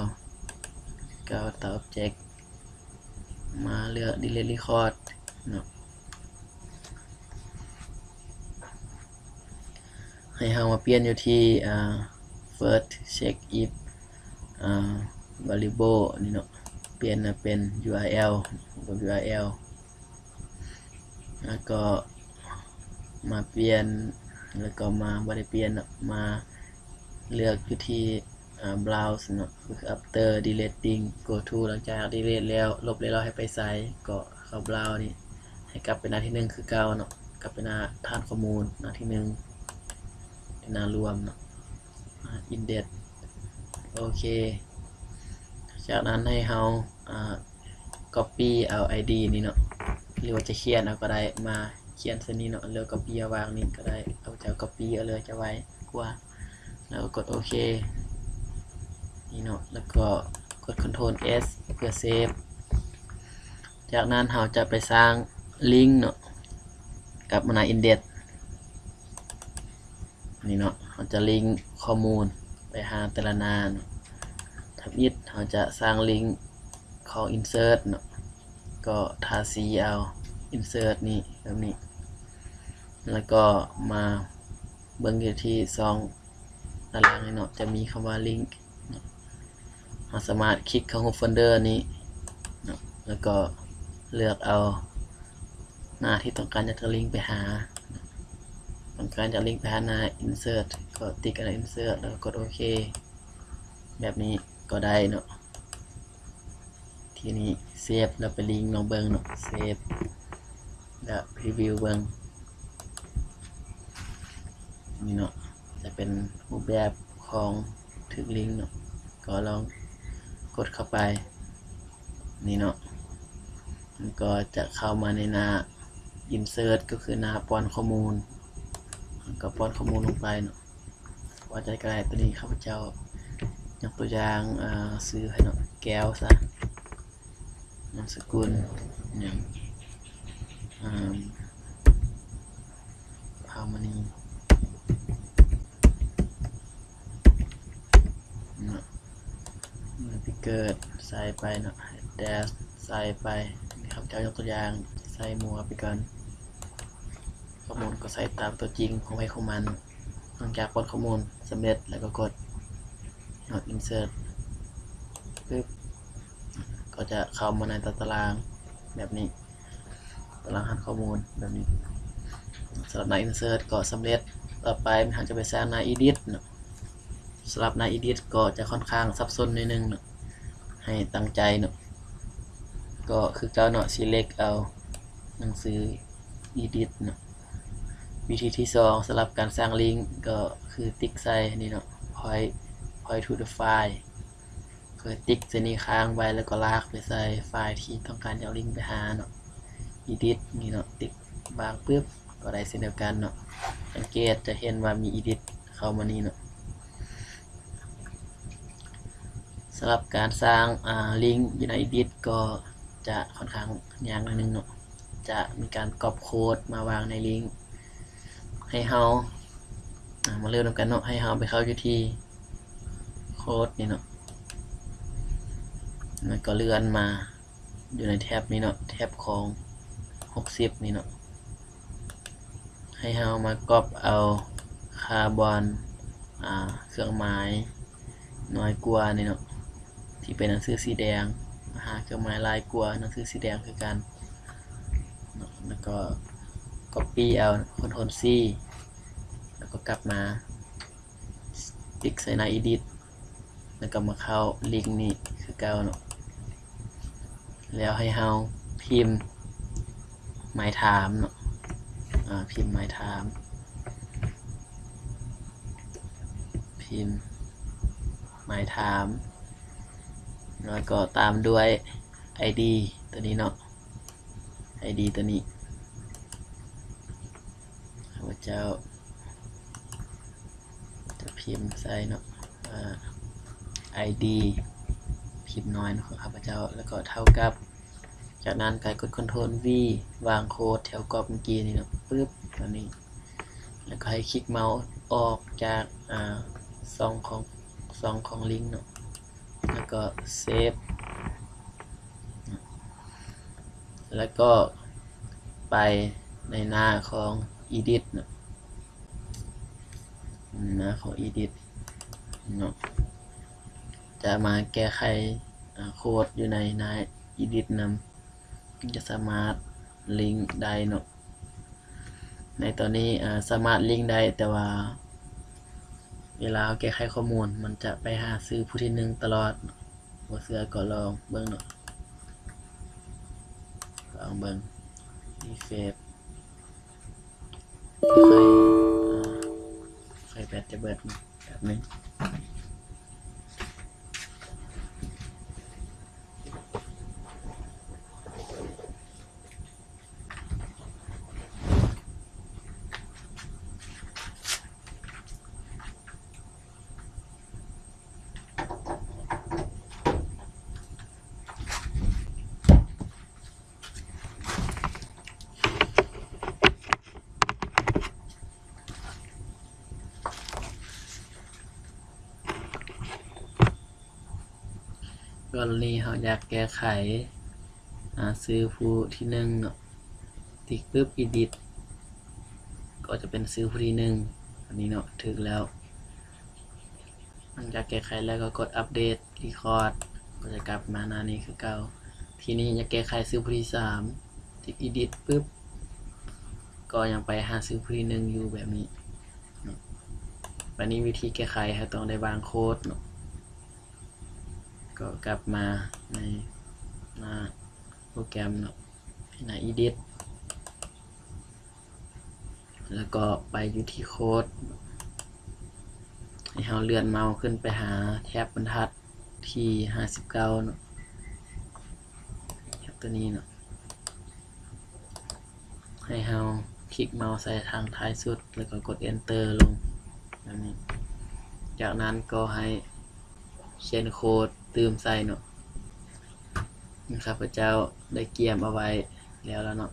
ຄືເກົ່າ After Object ມາເລືອກ Delete Record ເນາະ ໃຫ້ເຮົາມາປ່ຽນຢູ່ທີ່ ອ່າ First Check If ອ່າ Variable ນີ້ເນາະ ປ່ຽນມາເປັນ URL ເປັນ URL ແລ້ວກໍມາປ່ຽນ ແລ້ວກໍມາ ບໍ່ໄດ້ປ່ຽນເນາະ ມາເລືອກຢູ່ທີ່ ອ່າ Browse ເນາະ ກໍຄື After Deleting Go To ຫຼັງຈາກ Delete ແລ້ວ ລົບແລ້ວໃຫ້ໄປໃສ ກໍເຂົ້າ Browse ນີ້ ໃຫ້ກັບໄປໜ້າທີໜຶ່ງຄືເກົ່າເນາະ ກັບໄປໜ້າຖານຂໍ້ມູນ ໜ້າທີໜຶ່ງ ໜ້າລວມເນາະ Index ໂອເຄ ຈາກນັ້ນໃຫ້ເຮົາ ອ່າ Copy ເອົາ ID ນີ້ເນາະ ຫຼືວ່າຈະຂຽນເອົາກໍໄດ້ ມາຂຽນໃສ່ນີ້ເນາະ ຫຼື Copy ເອົາວາງນີ້ກໍໄດ້ ເອົາ ຈະ Copy ເອົາເລີຍ ຈະໄວກວ່າ ແລ້ວກໍກົດໂອເຄ ນີ້ເນາະ ແລ້ວກໍກົດ Ctrl S ເພື່ອເຊບ ຈາກນັ້ນເຮົາຈະໄປສ້າງລິງເນາະ ກັບໜ້າ Index ນີ້ເນາະ ເຮົາຈະລິງຂໍ້ມູນໄປຫາແຕ່ລະໜ້າເນາະ ທຳອິດເຮົາຈະສ້າງລິງຂອງ Insert ເນາະ ກໍທາສີເອົາ Insert ນີ້ ແບບນີ້ ແລ້ວກໍມາເບິ່ງຢູ່ທີ່ຊ່ອງ ດ້ານລ່າງນີ້ເນາະ ຈະມີຄຳວ່າ Link ເນາະ ເຮົາສາມາດຄລິກເຂົ້າຮູບໂຟນເດີນີ້ເນາະ ແລ້ວກໍເລືອກເອົາໜ້າທີ່ຕ້ອງການຢາກຈະລິງໄປຫາ ຕ້ອງການຢາກລິງໄປຫາໜ້າ Insert ກໍຕິກອັນ Insert ແລ້ວກໍກົດໂອເຄ ແບບນີ້ກໍໄດ້ເນາະ. ທີນີ້ເຊບແລ້ວໄປລິງລອງເບິ່ງເນາະ ເຊບແລ້ວ preview ເບິ່ງ ນີ້ເນາະ ຈະເປັນຮູບແບບຂອງຖືກລິງເນາະ ກໍລອງກົດເຂົ້າໄປ ນີ້ເນາະ ມັນກໍຈະເຂົ້າມາໃນໜ້າ Insert ກໍຄືໜ້າປ້ອນຂໍ້ມູນ ກໍປ້ອນຂໍ້ມູນລົງໄປເນາະ. ວ່າຈະກະໄດ້ ໂຕນີ້ຂ້າພະເຈົ້າຍົກຕົວຢ່າງ ເອີ ຊື່ໃຫ້ເນາະ ແກ້ວຊະ ນາມສະກຸນຫຍັງ ເອີ ພາວມະນີເນາະ ເດືອນປີເກີດໃສ່ໄປເນາະ ແດດໃສ່ໄປ ຂ້າພະເຈົ້າຍົກຕົວຢ່າງໃສ່ໝວກໄປກ່ອນ ຂໍ້ມູນກໍໃສ່ຕາມຕົວຈິງຂອງໃຜຂອງມັນ. ຫຼັງຈາກປ້ອນຂໍ້ມູນສຳເລັດແລ້ວກໍກົດ Not Insert ປຶບ ກໍຈະເຂົ້າມາໃນຕາຕະລາງແບບນີ້ ຕາລາງຫັນຂໍ້ມູນແບບນີ້ ສຳລັບໜ້າ Insert ກໍສຳເລັດ. ຕໍ່ໄປເຮົາຈະໄປສ້າງໜ້າ Edit ເນາະ. ສຳລັບໜ້າ Edit ກໍຈະຂ້ອນຂ້າງສັບສົນໜ້ອຍໜຶ່ງເນາະ ໃຫ້ຕັ້ງໃຈເນາະ. ກໍຄືເກົ່າເນາະ Select ເອົາໜັງສື Edit ເນາະ. ວິທີທີສອງ ສຳລັບການສ້າງລິງກໍຄືຕິກໃສ່ນີ້ເນາະ Point Point to the file ກໍຕິກໃສ່ນີ້ຄ້າງໄວ້ ແລ້ວກໍລາກໄປໃສ່ໄຟລ໌ທີ່ຕ້ອງການຈະເອົາລິງໄປຫາເນາະ Edit ນີ້ເນາະ ຕິກວາງປຶບ ກໍໄດ້ເຊັ່ນດຽວກັນເນາະ. ສັງເກດຈະເຫັນວ່າມີ Edit ເຂົ້າມານີ້ເນາະ. ສຳລັບການສ້າງ ອາ ລິ້ງຢູ່ໃນ Edit ກໍຈະຂ້ອນຂ້າງຍາກໜ້ອຍໜຶ່ງເນາະ. ຈະມີການກັອບໂຄດມາວາງໃນລິ້ງ ໃຫ້ເຮົາ ອາ ມາເລີ່ມນຳກັນເນາະ. ໃຫ້ເຮົາໄປເຂົ້າຢູ່ທີ່ໂຄດນີ້ເນາະ ແລ້ວກໍເລື່ອນມາ ຢູ່ໃນແທັບນີ້ເນາະ ແທັບຂອງຫົກສິບນີ້ເນາະ. ໃຫ້ເຮົາມາກັອບເອົາຄາບອນ ອາ ເຄື່ອງໝາຍນ້ອຍກວ່ານີ້ເນາະ ທີ່ເປັນໜັງສືສີແດງ ມາຫາເຄື່ອງໝາຍຫຼາຍກວ່າໜັງສືສີແດງຄືກັນເນາະ. ແລ້ວກໍກັອບປີ້ເອົາ Ctrl C ແລ້ວກໍກັບມາ ຕິກໃສ່ໜ້າ Edit ແລ້ວກໍມາເຂົ້າລິ້ງນີ້ຄືເກົ່າເນາະ. ແລ້ວໃຫ້ເຮົາພິມໝາຍຖາມເນາະ ອາ ພິມໝາຍຖາມ ພິມໝາຍຖາມ ແລ້ວກໍຕາມດ້ວຍ ID ຕົວນີ້ເນາະ ID ຕົວນີ້ ຂ້າພະເຈົ້າຈະພິມໃສ່ເນາະ ອາ ID ພິມນ້ອຍຂອງຂ້າພະເຈົ້າ ແລ້ວກໍເທົ່າກັບ ຈາກນັ້ນກໍກົດ Ctrl V ວາງໂຄດແຖວກອບເມື່ອກີ້ນີ້ເນາະ ປຶບ ຕົວນີ້ ແລ້ວກໍໃຫ້ຄລິກເມົາສ໌ອອກຈາກ ອາ ຊ່ອງຂອງ ຊ່ອງຂອງລິ້ງເນາະ ແລ້ວກໍເຊບ ແລ້ວກໍໄປໃນໜ້າຂອງ Edit ເນາະ ໜ້າຂອງ Edit ເນາະ ຈະມາແກ້ໄຂ ອາ ໂຄດຢູ່ໃນໜ້າ Edit ນຳ ຈຶ່ງຈະສາມາດລິ້ງໄດ້ເນາະ. ໃນຕອນນີ້ ອາ ສາມາດລິ້ງໄດ້ ແຕ່ວ່າເວລາເຮົາແກ້ໄຂຂໍ້ມູນ ມັນຈະໄປຫາຊື່ຜູ້ທີໜຶ່ງຕະຫຼອດ. ບໍ່ເຊື່ອກໍລອງເບິ່ງເນາະ ລອງເບິ່ງ Refresh ຄ່ອຍ ອາ ຄ່ອຍແບັດຈະເບິດເນາະ ແປັບໜຶ່ງ. ກໍລະນີເຮົາຢາກແກ້ໄຂ ອາ ຊື່ຜູ້ທີໜຶ່ງເນາະ ຕິກປຶບ Edit ກໍຈະເປັນຊື່ຜູ້ທີໜຶ່ງ ອັນນີ້ເນາະ ຖືກແລ້ວ. ຫຼັງຈາກແກ້ໄຂແລ້ວກໍກົດ Update Record ກໍຈະກັບມາໜ້ານີ້ຄືເກົ່າ. ທີນີ້ຢາກແກ້ໄຂຊື່ຜູ້ທີສາມ ຕິກ Edit ປຶບ ກໍຍັງໄປຫາຊື່ຜູ້ທີໜຶ່ງຢູ່ແບບນີ້ເນາະ. ບາດນີ້ວິທີແກ້ໄຂ ເຮົາຕ້ອງໄດ້ວາງໂຄດເນາະ ກໍກັບມາໃນໜ້າໂປຣແກຣມເນາະ ໃນໜ້າ Edit ແລ້ວກໍໄປຢູ່ທີ່ໂຄດ ໃຫ້ເຮົາເລື່ອນເມົາສ໌ຂຶ້ນໄປຫາແທັບບັນທັດທີຫ້າສິບເກົ້າເນາະ ແທັບຕົວນີ້ເນາະ. ໃຫ້ເຮົາຄລິກເມົາສ໌ໃສ່ທາງທ້າຍສຸດ ແລ້ວກໍກົດ Enter ລົງແບບນີ້. ຈາກນັ້ນກໍໃຫ້ຂຽນໂຄດຕື່ມໃສ່ເນາະ. ຂ້າພະເຈົ້າໄດ້ກຽມເອົາໄວ້ແລ້ວລະເນາະ.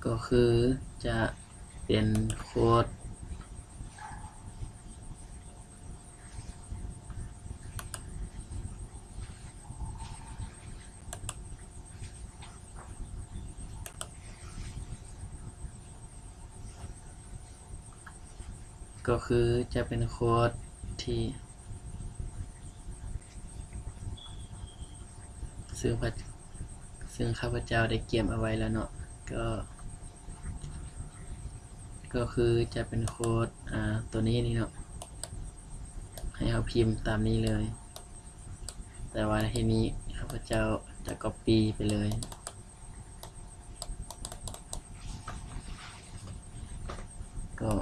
ກໍຄືຈະ ປັນໂຄດ ກໍຄືຈະເປັນໂຄດທີ່ ຊຶ່ງພະ ຊຶ່ງຂ້າພະເຈົ້າໄດ້ກຽມເອົາໄວ້ແລ້ວເນາະ ກໍ ກໍຄືຈະເປັນໂຄດ ອາ ຕົວນີ້ນີ້ເນາະ ໃຫ້ເຮົາພິມຕາມນີ້ເລີຍ. ແຕ່ວ່າທີ່ນີ້ຂ້າພະເຈົ້າຈະກັອບປີໄປເລີຍ ກໍ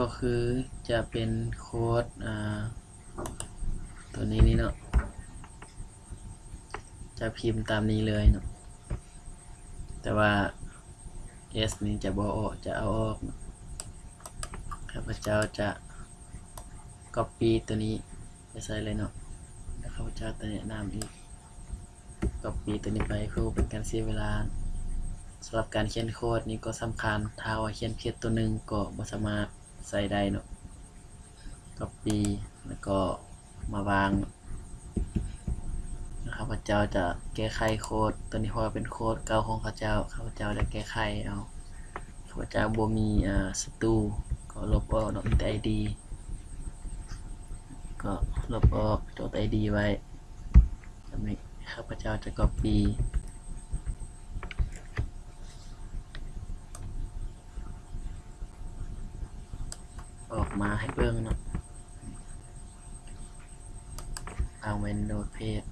ກໍຄືຈະເປັນໂຄດ ອາ ຕົວນີ້ນີ້ເນາະ ຈະພິມຕາມນີ້ເລີຍເນາະ ແຕ່ວ່າ ເອສ ນີ້ຈະບໍ່ອອກ ຈະເອົາອອກເນາະ. ຂ້າພະເຈົ້າຈະກັອບປີຕົວນີ້ໄປໃສ່ເລີຍເນາະ ແລ້ວຂ້າພະເຈົ້າຈະແນະນຳອີກ ກັອບປີຕົວນີ້ໄປ ເພື່ອບໍ່ເປັນການເສຍເວລາ. ສຳລັບການຂຽນໂຄດນີ້ກໍສຳຄັນ ຖ້າວ່າຂຽນຜິດຕົວໜຶ່ງກໍບໍ່ສາມາດໃຊ້ໄດ້ເນາະ. ກັອບປີ ແລ້ວກໍມາວາງ. ຂ້າພະເຈົ້າຈະແກ້ໄຂໂຄດຕົວນີ້ ເພາະວ່າເປັນໂຄດເກົ່າຂອງເຂົາເຈົ້າ. ຂ້າພະເຈົ້າຈະແກ້ໄຂເອົາ. ຂ້າພະເຈົ້າບໍ່ມີ ອາ ສະຕູ ກໍລົບອອກເນາະ ມີແຕ່ໄອດີ ກໍລົບອອກ ຈົດໄອດີໄວ້. ອັນນີ້ຂ້າພະເຈົ້າຈະກັອບປີອອກມາໃຫ້ເບິ່ງເນາະ ວາງໄວ້ໃນໂນ້ດເພຈ.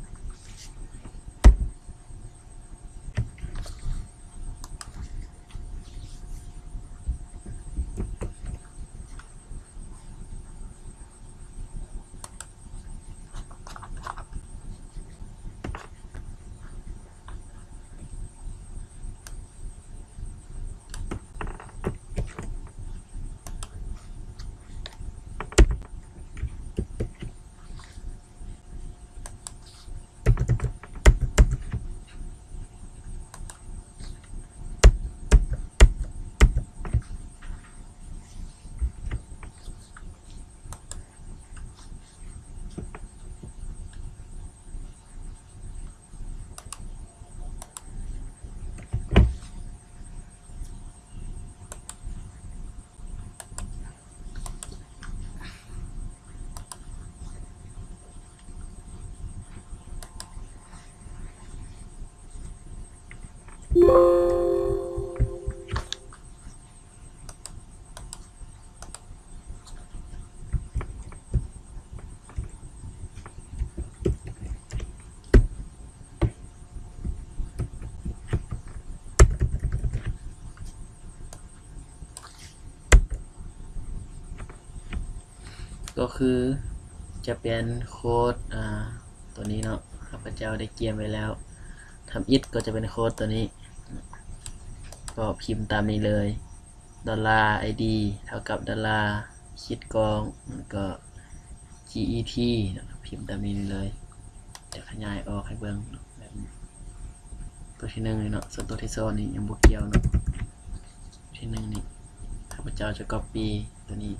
ກໍຄືຈະເປັນໂຄດ ອາ ຕົວນີ້ເນາະ ຂ້າພະເຈົ້າໄດ້ກຽມໄວ້ແລ້ວ. ທຳອິດກໍຈະເປັນໂຄດຕົວນີ້ ກໍພິມຕາມນີ້ເລີຍ. ດອນລາໄອດີ ເທົ່າກັບດອນລາ ຂີດກອງ ແລ້ວກໍ ຈີອີທີ ເນາະ ພິມຕາມນີ້ເລີຍ. ຈະຂະຫຍາຍອອກໃຫ້ເບິ່ງເນາະ ແບບນີ້ ຕົວທີໜຶ່ງນີ້ເນາະ ສ່ວນຕົວທີສອງນີ້ຍັງບໍ່ກ່ຽວເນາະ. ທີໜຶ່ງນີ້ ຂ້າພະເຈົ້າຈະກັອບປີຕົວນີ້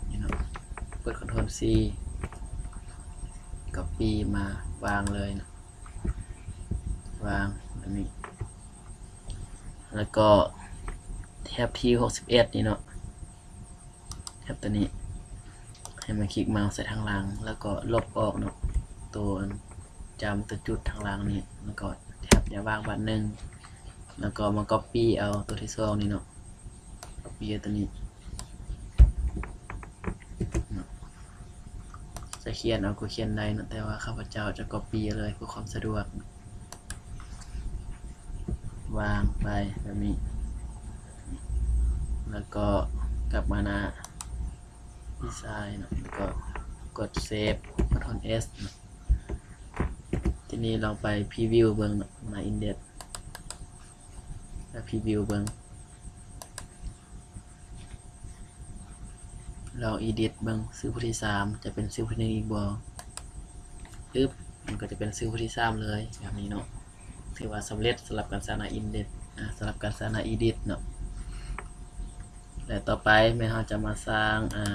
ນີ້ເນາະ ກົດຄອນໂທຣຊີ ກັອບປີມາວາງເລີຍເນາະ ວາງແບບນີ້. ແລ້ວກໍແທັບທີຫົກສິບເອັດນີ້ເນາະ ແທັບຕົວນີ້ ໃຫ້ມາຄລິກເມົາສ໌ໃສ່ທາງຫຼັງ ແລ້ວກໍລົບອອກເນາະ. ໂຕອັນຈ້ຳຕົວຈຸດທາງຫຼັງນີ້ ແລ້ວກໍແທັບຢ່າວາງບາດໜຶ່ງ ແລ້ວກໍມາກັອບປີ້ເອົາໂຕທີສອງນີ້ເນາະ ກັອບປີ້ເອົາໂຕນີ້ເນາະ ຈະຂຽນເອົາກໍຂຽນໄດ້ເນາະ ແຕ່ວ່າຂ້າພະເຈົ້າຈະກັອບປີ້ເອົາເລີຍເພື່ອຄວາມສະດວກ ວາງໄປແບບນີ້ ແລ້ວກໍກັບມາໜ້າດີໄຊນ໌ເນາະ ແລ້ວກໍກົດເຊບ ຄອນໂທຣນເອັສເນາະ ທີນີ້ລອງໄປພຣີວິວເບິ່ງເນາະ ໜ້າອິນເດັກ ແລ້ວພຣີວິວເບິ່ງ ລອງເອດິດເບິ່ງຊື່ຜູ້ທີສາມ ຈະເປັນຊື່ຜູ້ທີໜຶ່ງອີກບໍ່? ປຶບ ມັນກໍຈະເປັນຊື່ຜູ້ທີສາມເລີຍ ແບບນີ້ເນາະ ຖືວ່າສຳເລັດສຳລັບການສ້າງໜ້າອິນເດັກ ອາ ສຳລັບການສ້າງໜ້າເອດິດເນາະ ແລະ ຕໍ່ໄປແມ່ນເຮົາຈະມາສ້າງ ອາ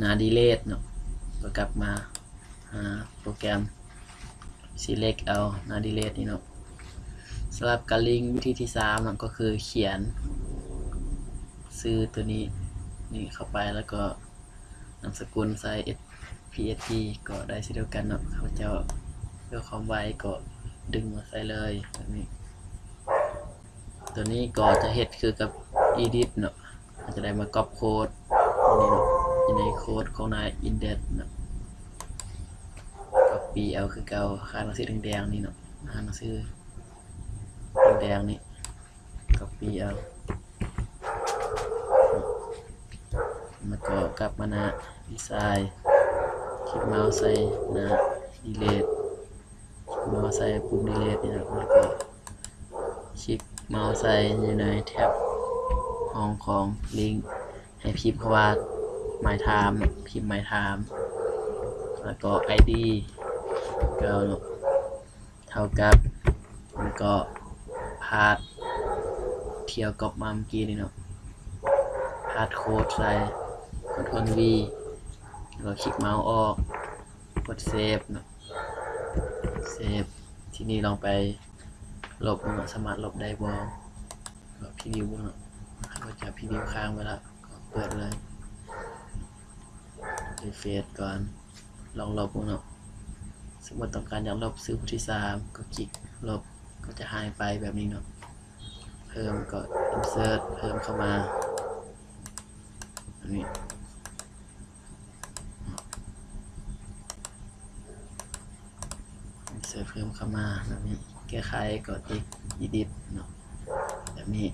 ໜ້າດີເລດເນາະ ກໍກັບມາຫາໂປຣແກຣມ ຊີເລັກເອົາໜ້າດີເລດນີ້ເນາະ ສຳລັບການລິງວິທີທີສາມເນາະ ກໍຄືຂຽນຊື່ໂຕນີ້ ນີ້ເຂົ້າໄປ ແລ້ວກໍນາມສະກຸນໃສ່ ເອັສ ພີ ເອັສ ທີ ກໍໄດ້ເຊັ່ນດຽວກັນເນາະ ຂ້າພະເຈົ້າເພື່ອຄວາມໄວກໍດຶງມາໃສ່ເລີຍແບບນີ້ ໂຕນີ້ກໍຈະເຮັດຄືກັບເອດິດເນາະ ເຮົາຈະໄດ້ມາກັອບໂຄດນີ້ເນາະ ຢູ່ໃນໂຄດຂອງໜ້າອິນເດັກເນາະ ກັອບປີ້ເອົາຄືເກົ່າ ຄາດໜັງສືແດງໆນີ້ເນາະ ຄາດໜັງສືແດງໆນີ້ ກັອບປີ້ເອົາ ແລ້ວກໍກັບມາໜ້າດີໄຊນ໌ ຄລິກເມົາສ໌ໃສ່ໜ້າດີເລດ ຄລິກເມົາສ໌ໃສ່ປຸ່ມດີເລດນີ້ເນາະ ແລ້ວກໍຄລິກເມົາສ໌ໃສ່ຢູ່ໃນແທັບຫ້ອງຂອງລິງ ໃຫ້ພິມຄຳວ່າ ມາຍທາມ ພິມມາຍທາມ ແລ້ວກໍໄອດີເກົ່າເນາະ ເທົ່າກັບ ແລ້ວກໍພາດທີ່ເຮົາກັອບມາເມື່ອກີ້ນີ້ເນາະ ພາດໂຄດໃສ່ ຄອນໂທຣນວີ ແລ້ວກໍຄລິກເມົາສ໌ອອກ ກົດເຊບເນາະ ເຊບ ທີນີ້ລອງໄປລົບເບິ່ງເນາະ ສາມາດລົບໄດ້ບໍ່? ກໍພຣີວິວເບິ່ງເນາະ ຂ້າພະເຈົ້າພຣີວິວຄ້າງໄວ້ລະ ກໍເປີດເລີຍ ຣີເຟຣຊກ່ອນ ລອງລົບເບິ່ງເນາະ ສົມມຸດຕ້ອງການຢາກລົບຊື່ຜູ້ທີສາມ ກໍຄລິກລົບ ກໍຈະຫາຍໄປແບບນີ້ເນາະ ເພີ່ມກໍອິນເສີດ ເພີ່ມເຂົ້າມາ ອັນນີ້ ເສີດເພີ່ມເຂົ້າມາແບບນີ້ ແກ້ໄຂກໍຕິກເອດິດເນາະ ແບບນີ້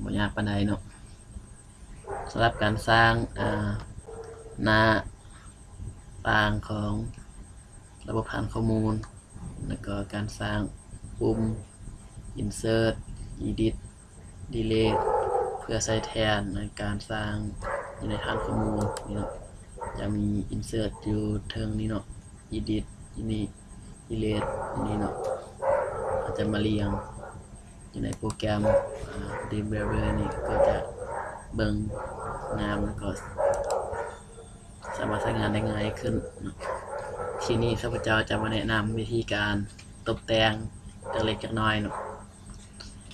ບໍ່ຍາກປານໃດເນາະ ສຳລັບການສ້າງ ອາ ໜ້າຕ່າງຂອງລະບົບຖານຂໍ້ມູນ ແລ້ວກໍການສ້າງປຸ່ມອິນເສີດ ເອດິດ ດີເລດ ເພື່ອໃຊ້ແທນໃນການສ້າງຢູ່ໃນຖານຂໍ້ມູນນີ້ເນາະ ຈະມີອິນເສີດຢູ່ເທິງນີ້ເນາະ ເອດິດຢູ່ນີ້ ດີເລດຢູ່ນີ້ເນາະ ເຮົາຈະມາລຽງຢູ່ໃນໂປຣແກຣມ ອາ ດຣີມເວເວີ ນີ້ ກໍຈະເບິ່ງງາມ ແລ້ວກໍ ສາມາດໃຊ້ງານໄດ້ງ່າຍຂຶ້ນເນາະ ທີນີ້ຂ້າພະເຈົ້າຈະມາແນະນຳວິທີການຕົບແຕ່ງຈັກເລັກຈັກນ້ອຍເນາະ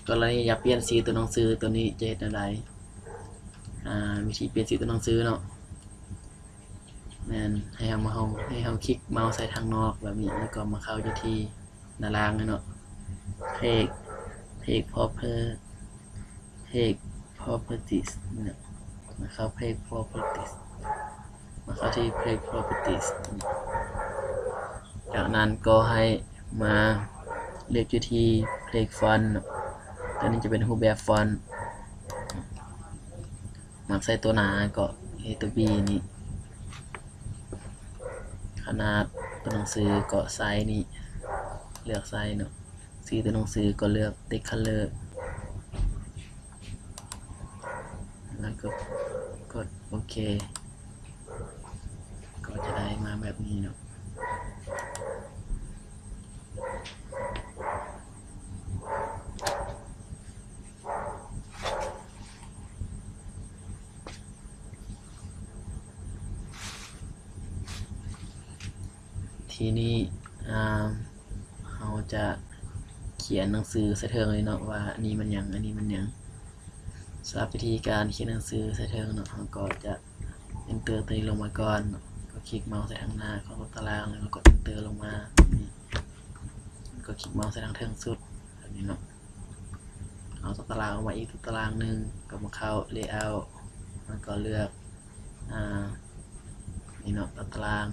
ກໍລະນີຢາກປ່ຽນສີຕົວໜັງສືຕົວນີ້ຈະເຮັດແນວໃດ? ອາ ວິທີປ່ຽນສີຕົວໜັງສືເນາະ ແມ່ນໃຫ້ເຮົາມາ ເຮົາ ໃຫ້ເຮົາຄລິກເມົາສ໌ໃສ່ທາງນອກແບບນີ້ ແລ້ວກໍມາເຂົ້າຢູ່ທີ່ ໜ້າລ່າງເນາະ ເພຈ ເພຈ Proper- ເພຈ Properties ເນາະ ມາເຂົ້າ Page Properties ມາເຂົ້າທີ່ Page Properties ຈາກນັ້ນກໍໃຫ້ມາເລືອກຢູ່ທີ່ Page Font ເນາະ ຕົວນີ້ຈະເປັນຮູບແບບຟອນ ມັກໃສ່ຕົວໜາກໍເຮັດຕົວ B ນີ້ ຂະໜາດຕົວໜັງສືກໍໄຊນີ້ ເລືອກໄຊເນາະ ສີຕົວໜັງສືກໍເລືອກ Text Color ແລ້ວກໍກົດໂອເຄ ກໍຈະໄດ້ມາແບບນີ້ເນາະ. ທີນີ້ ອາ ເຮົາຈະຂຽນໜັງສືໃສ່ເທິງເລີຍເນາະ ວ່າອັນນີ້ແມ່ນຫຍັງ ອັນນີ້ແມ່ນຫຍັງ. ສຳລັບວິທີການຂຽນໜັງສືໃສ່ເທິງເນາະ ເຮົາກໍຈະ Enter ຕົວນີ້ລົງມາກ່ອນເນາະ ກໍ ຄລິກເມົາສ໌ໃສ່ທາງໜ້າຂອງຕົວຕາລາງ ແລ້ວກໍກົດ Enter ລົງມາ ແບບນີ້ ແລ້ວກໍຄລິກເມົາສ໌ໃສ່ທາງເທິງສຸດ ແບບນີ້ເນາະ. ເອົາຕົວຕາລາງອອກມາອີກຕົວຕາລາງໜຶ່ງ ກໍມາເຂົ້າ Layout ແລ້ວກໍເລືອກ ອ່າ ນີ້ເນາະ ຕົວຕາລາງ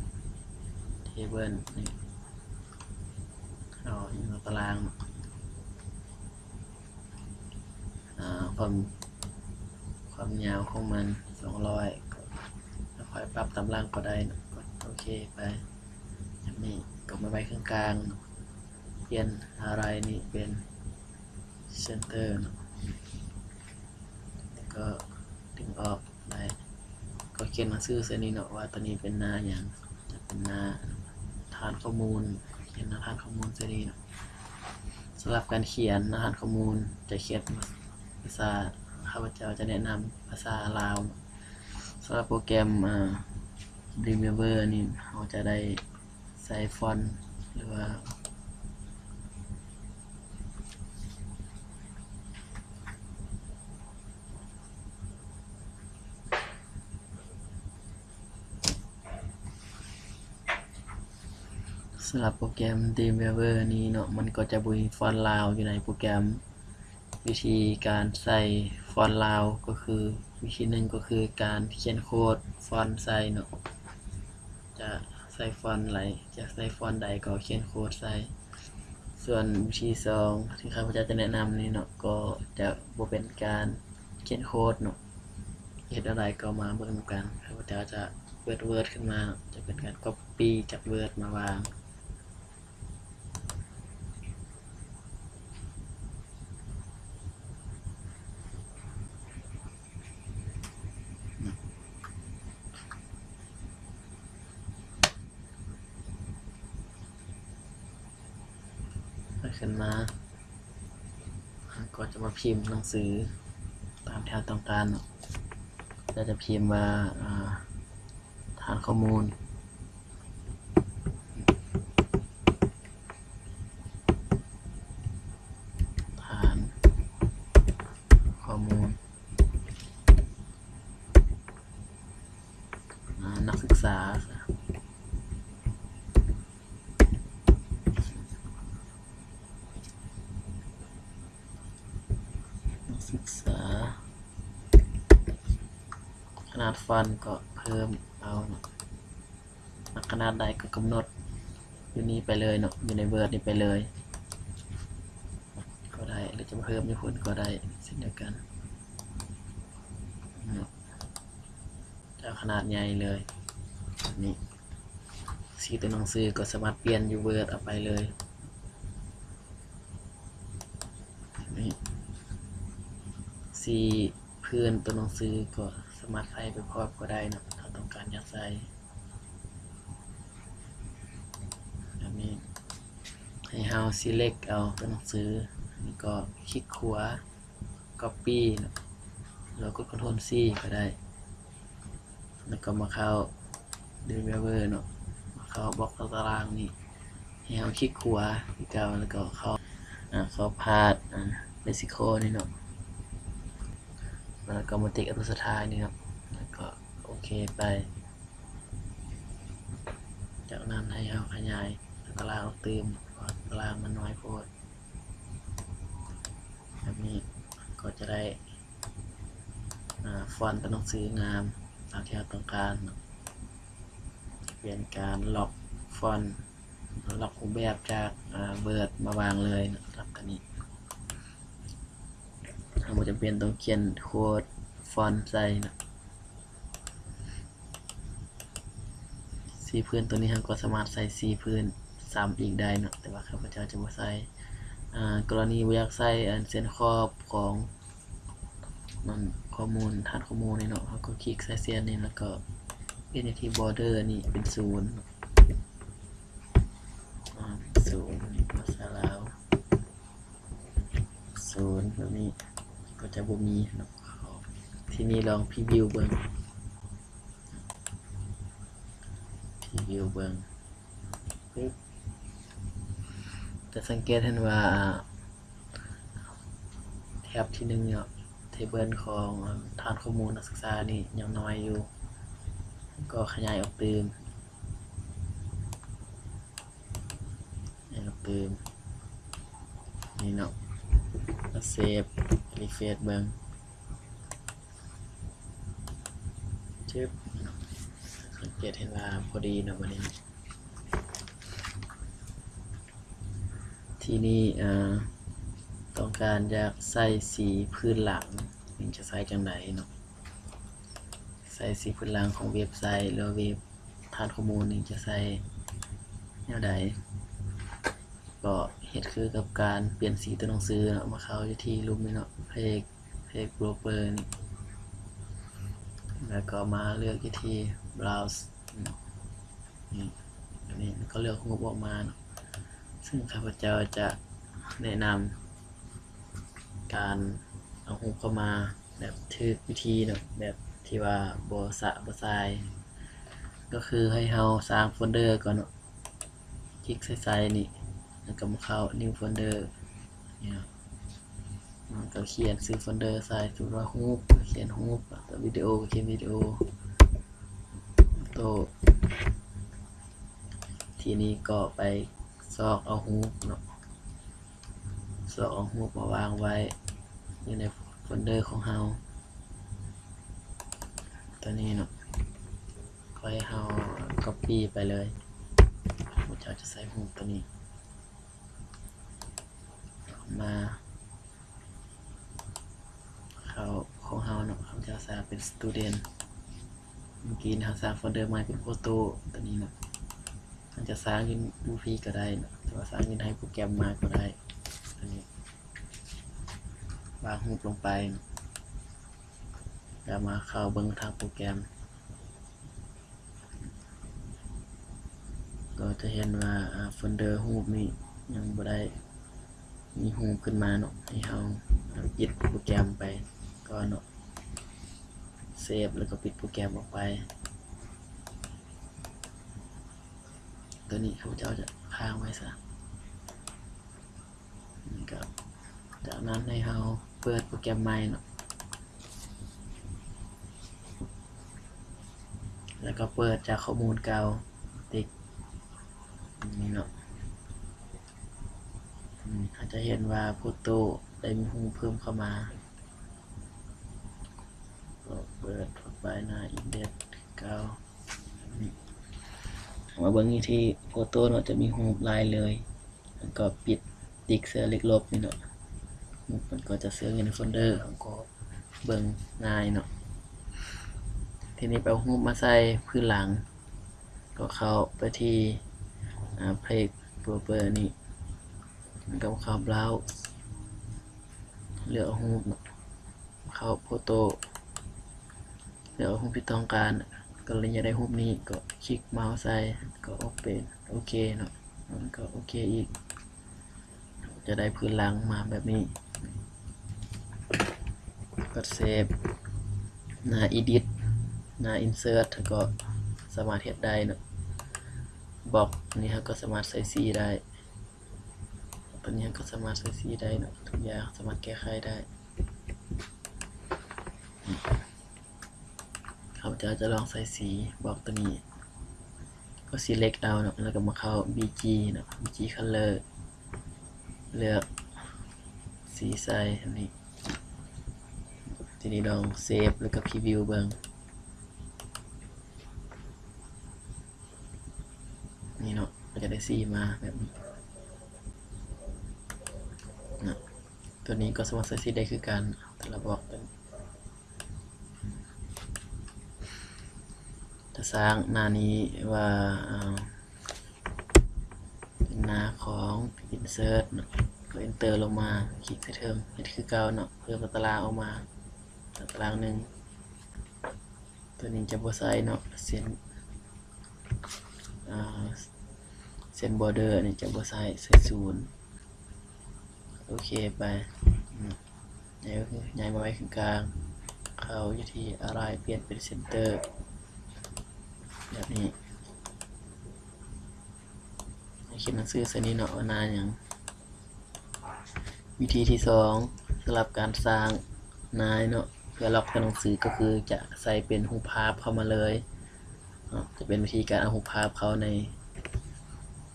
Table ນີ້ ເອົາຕົວຕາລາງ ອ່າ ຄວາມ ຄວາມຍາວຂອງມັນສອງຮ້ອຍ ກໍຄ່ອຍປັບຕາມຫຼັງກໍໄດ້ເນາະ ກົດໂອເຄໄປ. ແບບນີ້ກໍມາໄວ້ເຄິ່ງກາງ ປ່ຽນ Align ນີ້ເປັນ Center ເນາະ ແລ້ວກໍດຶງອອກໄດ້ ກໍຂຽນໜັງສືໃສ່ນີ້ເນາະ ວ່າຕົວນີ້ເປັນໜ້າຫຍັງ ຈະເປັນໜ້າຖານຂໍ້ມູນ ຂຽນໜ້າຖານຂໍ້ມູນໃສ່ນີ້ເນາະ. ສຳລັບການຂຽນໜ້າຖານຂໍ້ມູນ ຈະຂຽນພາສາ ຂ້າພະເຈົ້າຈະແນະນຳພາສາລາວ. ສຳລັບໂປຣແກຣມ ອ່າ Dreamweaver ນີ້ ເຮົາຈະໄດ້ໃສ່ຟອນ ຫຼືວ່າ ສຳລັບໂປຣແກຣມ Dreamweaver ນີ້ເນາະ ມັນກໍຈະບໍ່ມີຟອນລາວຢູ່ໃນໂປຣແກຣມ. ວິທີການໃສ່ຟອນລາວກໍຄື ວິທີໜຶ່ງກໍຄືການຂຽນໂຄດຟອນໃສ່ເນາະ ຈະໃສ່ຟອນໃດ ຈະໃສ່ຟອນໃດກໍຂຽນໂຄດໃສ່. ສ່ວນວິທີສອງທີ່ຂ້າພະເຈົ້າຈະແນະນຳນີ້ເນາະ ກໍຈະບໍ່ເປັນການຂຽນໂຄດເນາະ. ເຮັດແນວໃດກໍມາເບິ່ງນຳກັນ. ຂ້າພະເຈົ້າຈະເປີດ Word ຂຶ້ນມາ ຈະເປັນການ Copy ຈາກ Word ມາວາງ. ຂຶ້ນມາ ແລ້ວກໍຈະມາພິມໜັງສືຕາມທີ່ເຮົາຕ້ອງການເນາະ. ແລ້ວຈະພິມວ່າ ອ່າ ຖານຂໍ້ມູນ ຖານຂໍ້ມູນ ອ່າ ນັກສຶກສາ ນັກສຶກສາ. ຂະໜາດຟອນກໍເພີ່ມເອົາເນາະ ມັກຂະໜາດໃດກໍກຳນົດຢູ່ນີ້ໄປເລີຍເນາະ ຢູ່ໃນ Word ນີ້ໄປເລີຍກໍໄດ້ ຫຼືຈະເພີ່ມຢູ່ພຸ້ນກໍໄດ້ເຊັ່ນດຽວກັນເນາະ. ຈະເອົາຂະໜາດໃຫຍ່ເລີຍ ແບບນີ້. ສີຕົວໜັງສືກໍສາມາດປ່ຽນຢູ່ Word ເອົາໄປເລີຍ. ນີ້ ສີພື້ນຕົວໜັງສືກໍສາມາດໃສ່ໄປພ້ອມກໍໄດ້ເນາະ ຖ້າເຮົາຕ້ອງການຢາກໃສ່. ແບບນີ້ ໃຫ້ເຮົາ Select ເອົາຕົວໜັງສື ແລ້ວກໍຄລິກຂວາ Copy ເນາະ ແລ້ວກົດ Ctrl C ກໍໄດ້ ແລ້ວກໍມາເຂົ້າ Dreamweaver ເນາະ ມາເຂົ້າບລັອກຕາລາງນີ້ ໃຫ້ເຮົາຄລິກຂວາຄືເກົ່າ ແລ້ວກໍເຂົ້າ ອ່າ ເຂົ້າພາດ ອ່າ Lexical ນີ້ເນາະ ແລ້ວກໍມາຕິກອັນສຸດທ້າຍນີ້ເນາະ ແລ້ວກໍໂອເຄໄປ. ຈາກນັ້ນໃຫ້ເຮົາຂະຫຍາຍຕາລາງອອກຕື່ມ ເພາະວ່າຕາລາງມັນນ້ອຍໂພດ. ແບບນີ້ກໍຈະໄດ້ ອ່າ ຟອນຕົວໜັງສືງາມຕາມທີ່ເຮົາຕ້ອງການເນາະ. ເປັນການລັອກຟອນ ລັອກຮູບແບບຈາກ ອ່າ Word ມາວາງເລີຍເນາະ ລັອກຕົວນີ້. ເຮົາບໍ່ຈຳເປັນຕ້ອງຂຽນໂຄດຟອນໃສ່ເນາະ. ສີພື້ນຕົວນີ້ເຮົາກໍສາມາດໃສ່ສີພື້ນຊ້ຳອີກໄດ້ເນາະ ແຕ່ວ່າຂ້າພະເຈົ້າຈະບໍ່ໃສ່. ອ່າ ກໍລະນີບໍ່ຢາກໃສ່ອັນເສັ້ນຂອບຂອງ ນັ້ນ ຂໍ້ມູນ ຖານຂໍ້ມູນນີ້ເນາະ ເຮົາກໍຄລິກໃສ່ເສັ້ນນີ້ ແລ້ວກໍປ່ຽນທີ່ border ນີ້ເປັນສູນເນາະ ອ່າ ເປັນສູນ ພາສາລາວ ສູນ ແບບນີ້ກໍຈະບໍ່ມີເນາະ. ທີນີ້ລອງ preview ເບິ່ງ preview ເບິ່ງ ປຶບ ຈະສັງເກດເຫັນວ່າ ແທັບທີໜຶ່ງເນາະ table ຂອງ ອ່າ ຖານຂໍ້ມູນນັກສຶກສານີ້ຍັງນ້ອຍຢູ່ ກໍຂະຫຍາຍອອກຕື່ມ ລືມ ນີ້ເນາະ ເຊບ ຣີເຟຣຊເບິ່ງ ຈຶບ ສັງເກດເຫັນວ່າພໍດີເນາະ ບັດນີ້. ທີນີ້ ເອີ ຕ້ອງການຢາກໃສ່ສີພື້ນຫຼັງ ຈະໃສ່ຈັ່ງໃດເນາະ? ໃສ່ສີພື້ນຫຼັງຂອງເວັບໄຊ ຫຼືວ່າເວັບຖານຂໍ້ມູນນີ້ຈະໃສ່ແນວໃດ? ກໍເຮັດຄືກັບການປ່ຽນສີຕົວໜັງສືເນາະ, ມາເຂົ້າຢູ່ທີ່ລຸ່ມນີ້ເນາະ Page Page Property ນີ້ ແລ້ວກໍມາເລືອກຢູ່ທີ່ Browse ນີ້ ນີ້ ອັນນີ້ກໍເລືອກຮູບອອກມາເນາະ. ເຊິ່ງຂ້າພະເຈົ້າຈະແນະນຳການເອົາຮູບເຂົ້າມາແບບຖືກວິທີເນາະ ແບບທີ່ວ່າບໍ່ສະບໍ່ສາຍ ກໍຄືໃຫ້ເຮົາສ້າງໂຟນເດີກ່ອນເນາະ. ຄລິກໃສ່ ໃສ່ນີ້ ແລ້ວກໍມາເຂົ້າ New Folder ນີ້ເນາະ ແລ້ວກໍຂຽນຊື່ໂຟນເດີໃສ່ ສົມມຸດວ່າຮູບ ກໍຂຽນຮູບ ແລ້ວກໍວິດີໂອ ກໍຂຽນວິດີໂອ ໂຕ ທີນີ້ກໍໄປຊອກເອົາຮູບເນາະ ຊອກເອົາຮູບມາວາງໄວ້ຢູ່ໃນໂຟນເດີຂອງເຮົາ ຕົວນີ້ເນາະ. ຂໍໃຫ້ເຮົາກັອບປີ້ໄປເລີຍ ເຮົາຈະໃສ່ຮູບຕົວນີ້ມາເຂົ້າຂອງເຮົາເນາະ, ເຮົາຈະສ້າງເປັນ Student. ເມື່ອກີ້ເຮົາສ້າງໂຟນເດີໃໝ່ເປັນໂຟໂຕ້ຕົວນີ້ເນາະ, ເຮົາຈະສ້າງຢູ່ ຢູ່ພີ້ກໍໄດ້ເນາະ ຫຼືວ່າສ້າງຢູ່ໃນໂປຣແກຣມມາກໍໄດ້. ຕົວນີ້ວາງຮູບລົງໄປເນາະ. ແລ້ວມາເຂົ້າເບິ່ງທາງໂປຣແກຣມ ກໍຈະເຫັນວ່າ ອາ ໂຟນເດີຮູບນີ້ຍັງບໍ່ໄດ້ມີຮູບຂຶ້ນມາເນາະ, ໃຫ້ເຮົາປິດໂປຣແກຣມໄປກ່ອນເນາະ, ເຊບແລ້ວກໍປິດໂປຣແກຣມອອກໄປ. ຕົວນີ້ຂ້າພະເຈົ້າຈະຄ້າງໄວ້ຊະ. ນີ້ກໍ ຈາກນັ້ນໃຫ້ເຮົາເປີດໂປຣແກຣມໃໝ່ເນາະ ແລ້ວກໍເປີດຈາກຂໍ້ມູນເກົ່າ ຕິກນີ້ເນາະ. ອືມ ເຮົາຈະເຫັນວ່າໂຟໂຕ້ໄດ້ມີຮູບເພີ່ມເຂົ້າມາ. ກໍເປີດໄຟລ໌ໜ້າອິນເດັກຄືເກົ່າ. ມາເບິ່ງຢູ່ທີ່ໂຟໂຕ້ເນາະ ຈະມີຮູບຫຼາຍເລີຍ ແລ້ວກໍປິດ ຕິກໃສ່ເລກລົບນີ້ເນາະ, ມັນກໍຈະເຊື່ອງຢູ່ໃນໂຟນເດີ ເຮົາກໍເບິ່ງງ່າຍເນາະ. ທີນີ້ໄປເອົາຮູບມາໃສ່ພື້ນຫຼັງ ກໍເຂົ້າໄປທີ່ ອາ Page Property ນີ້ ແລ້ວກໍເຂົ້າ Browse ເລືອກເອົາຮູບເນາະ. ເຂົ້າໂຟໂຕ້ ແລ້ວຮູບທີ່ຕ້ອງການ ກໍເລີຍຢາກໄດ້ຮູບນີ້ ກໍຄລິກເມົາສ໌ໃສ່ ກໍ Open ໂອເຄເນາະ, ແລ້ວກໍໂອເຄອີກ ຈະໄດ້ພື້ນຫຼັງມາແບບນີ້. ກໍເຊບ ໜ້າ Edit ໜ້າ Insert ກໍສາມາດເຮັດໄດ້ເນາະ. ບັອກນີ້ເຮົາກໍສາມາດໃສ່ສີໄດ້, ຕົວນີ້ເຮົາກໍສາມາດໃສ່ສີໄດ້ເນາະ, ທຸກຢ່າງສາມາດແກ້ໄຂໄດ້. ຂ້າພະເຈົ້າຈະລອງໃສ່ສີບັອກຕົວນີ້ ກໍ select ເອົາເນາະ, ແລ້ວກໍມາເຂົ້າ BG ເນາະ, BG Color ເລືອກສີໃສ່ອັນນີ້. ທີນີ້ລອງເຊບ ແລ້ວກໍ preview ເບິ່ງ. ນີ້ເນາະ ກໍຈະໄດ້ສີມາແບບນີ້ນະ. ຕົວນີ້ກໍສາມາດໃສ່ສີໄດ້ຄືກັນ ແຕ່ລະບລັອກເປັນ ຈະສ້າງໜ້ານີ້ວ່າ ເປັນໜ້າຂອງ Insert ເນາະ, ກໍ Enter ລົງມາ, ຄລິກໃສ່ເທິງ ເຮັດຄືເກົ່າເນາະ, ເພີ່ມຕາຕະລາງອອກມາ ຕາຕະລາງໜຶ່ງ. ຕົວນີ້ຈະບໍ່ໃສ່ເນາະ ເສັ້ນ ອ່າ ເສັ້ນ border ນີ້ຈະບໍ່ໃສ່ ໃສ່ສູນ. ໂອເຄໄປ ອືມ ໃຫຍ່ ໃຫຍ່ມາໄວ້ເຄິ່ງກາງ, ເຂົ້າຢູ່ທີ່ Align ປ່ຽນເປັນ Center ແບບນີ້. ໃຫ້ຂຽນໜັງສືໃສ່ນີ້ເນາະ ວ່າໜ້າຫຍັງ. ວິທີທີສອງ ສຳລັບການສ້າງໜ້າເນາະ ເພື່ອລັອກຕົວໜັງສື ກໍຄືຈະໃສ່ເປັນຮູບພາບເຂົ້າມາເລີຍເນາະ, ຈະເປັນວິທີການເອົາຮູບພາບເຂົ້າໃນ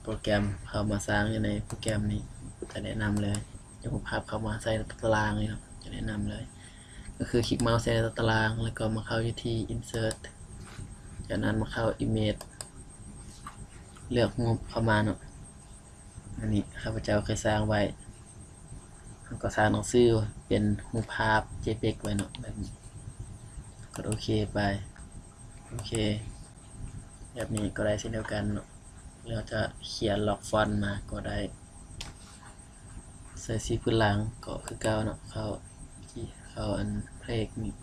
ໂປຣແກຣມເຂົ້າມາສ້າງຢູ່ໃນໂປຣແກຣມນີ້ ຈະແນະນຳເລີຍ. ຈະເອົາຮູບພາບເຂົ້າມາໃສ່ຕາລາງນີ້ເນາະ ຈະແນະນຳເລີຍ ກໍຄືຄລິກເມົາສ໌ໃສ່ຕາລາງ ແລ້ວກໍມາເຂົ້າຢູ່ທີ່ Insert ຈາກນັ້ນມາເຂົ້າ Image ເລືອກຮູບເຂົ້າມາເນາະ. ອັນນີ້ຂ້າພະເຈົ້າເຄີຍສ້າງໄວ້ ເຮົາກໍສ້າງໜັງສືເປັນຮູບພາບ JPEG ໄວ້ເນາະ ແບບນີ້ ກົດໂອເຄໄປ. ໂອເຄ ແບບນີ້ກໍໄດ້ເຊັ່ນດຽວກັນເນາະ. ແລ້ວຈະຂຽນລັອກຟອນມາກໍໄດ້ ໃສ່ສີພື້ນຫຼັງກໍຄືເກົ່າເນາະ ເຂົ້າ ເຂົ້າອັນ Break ນີ້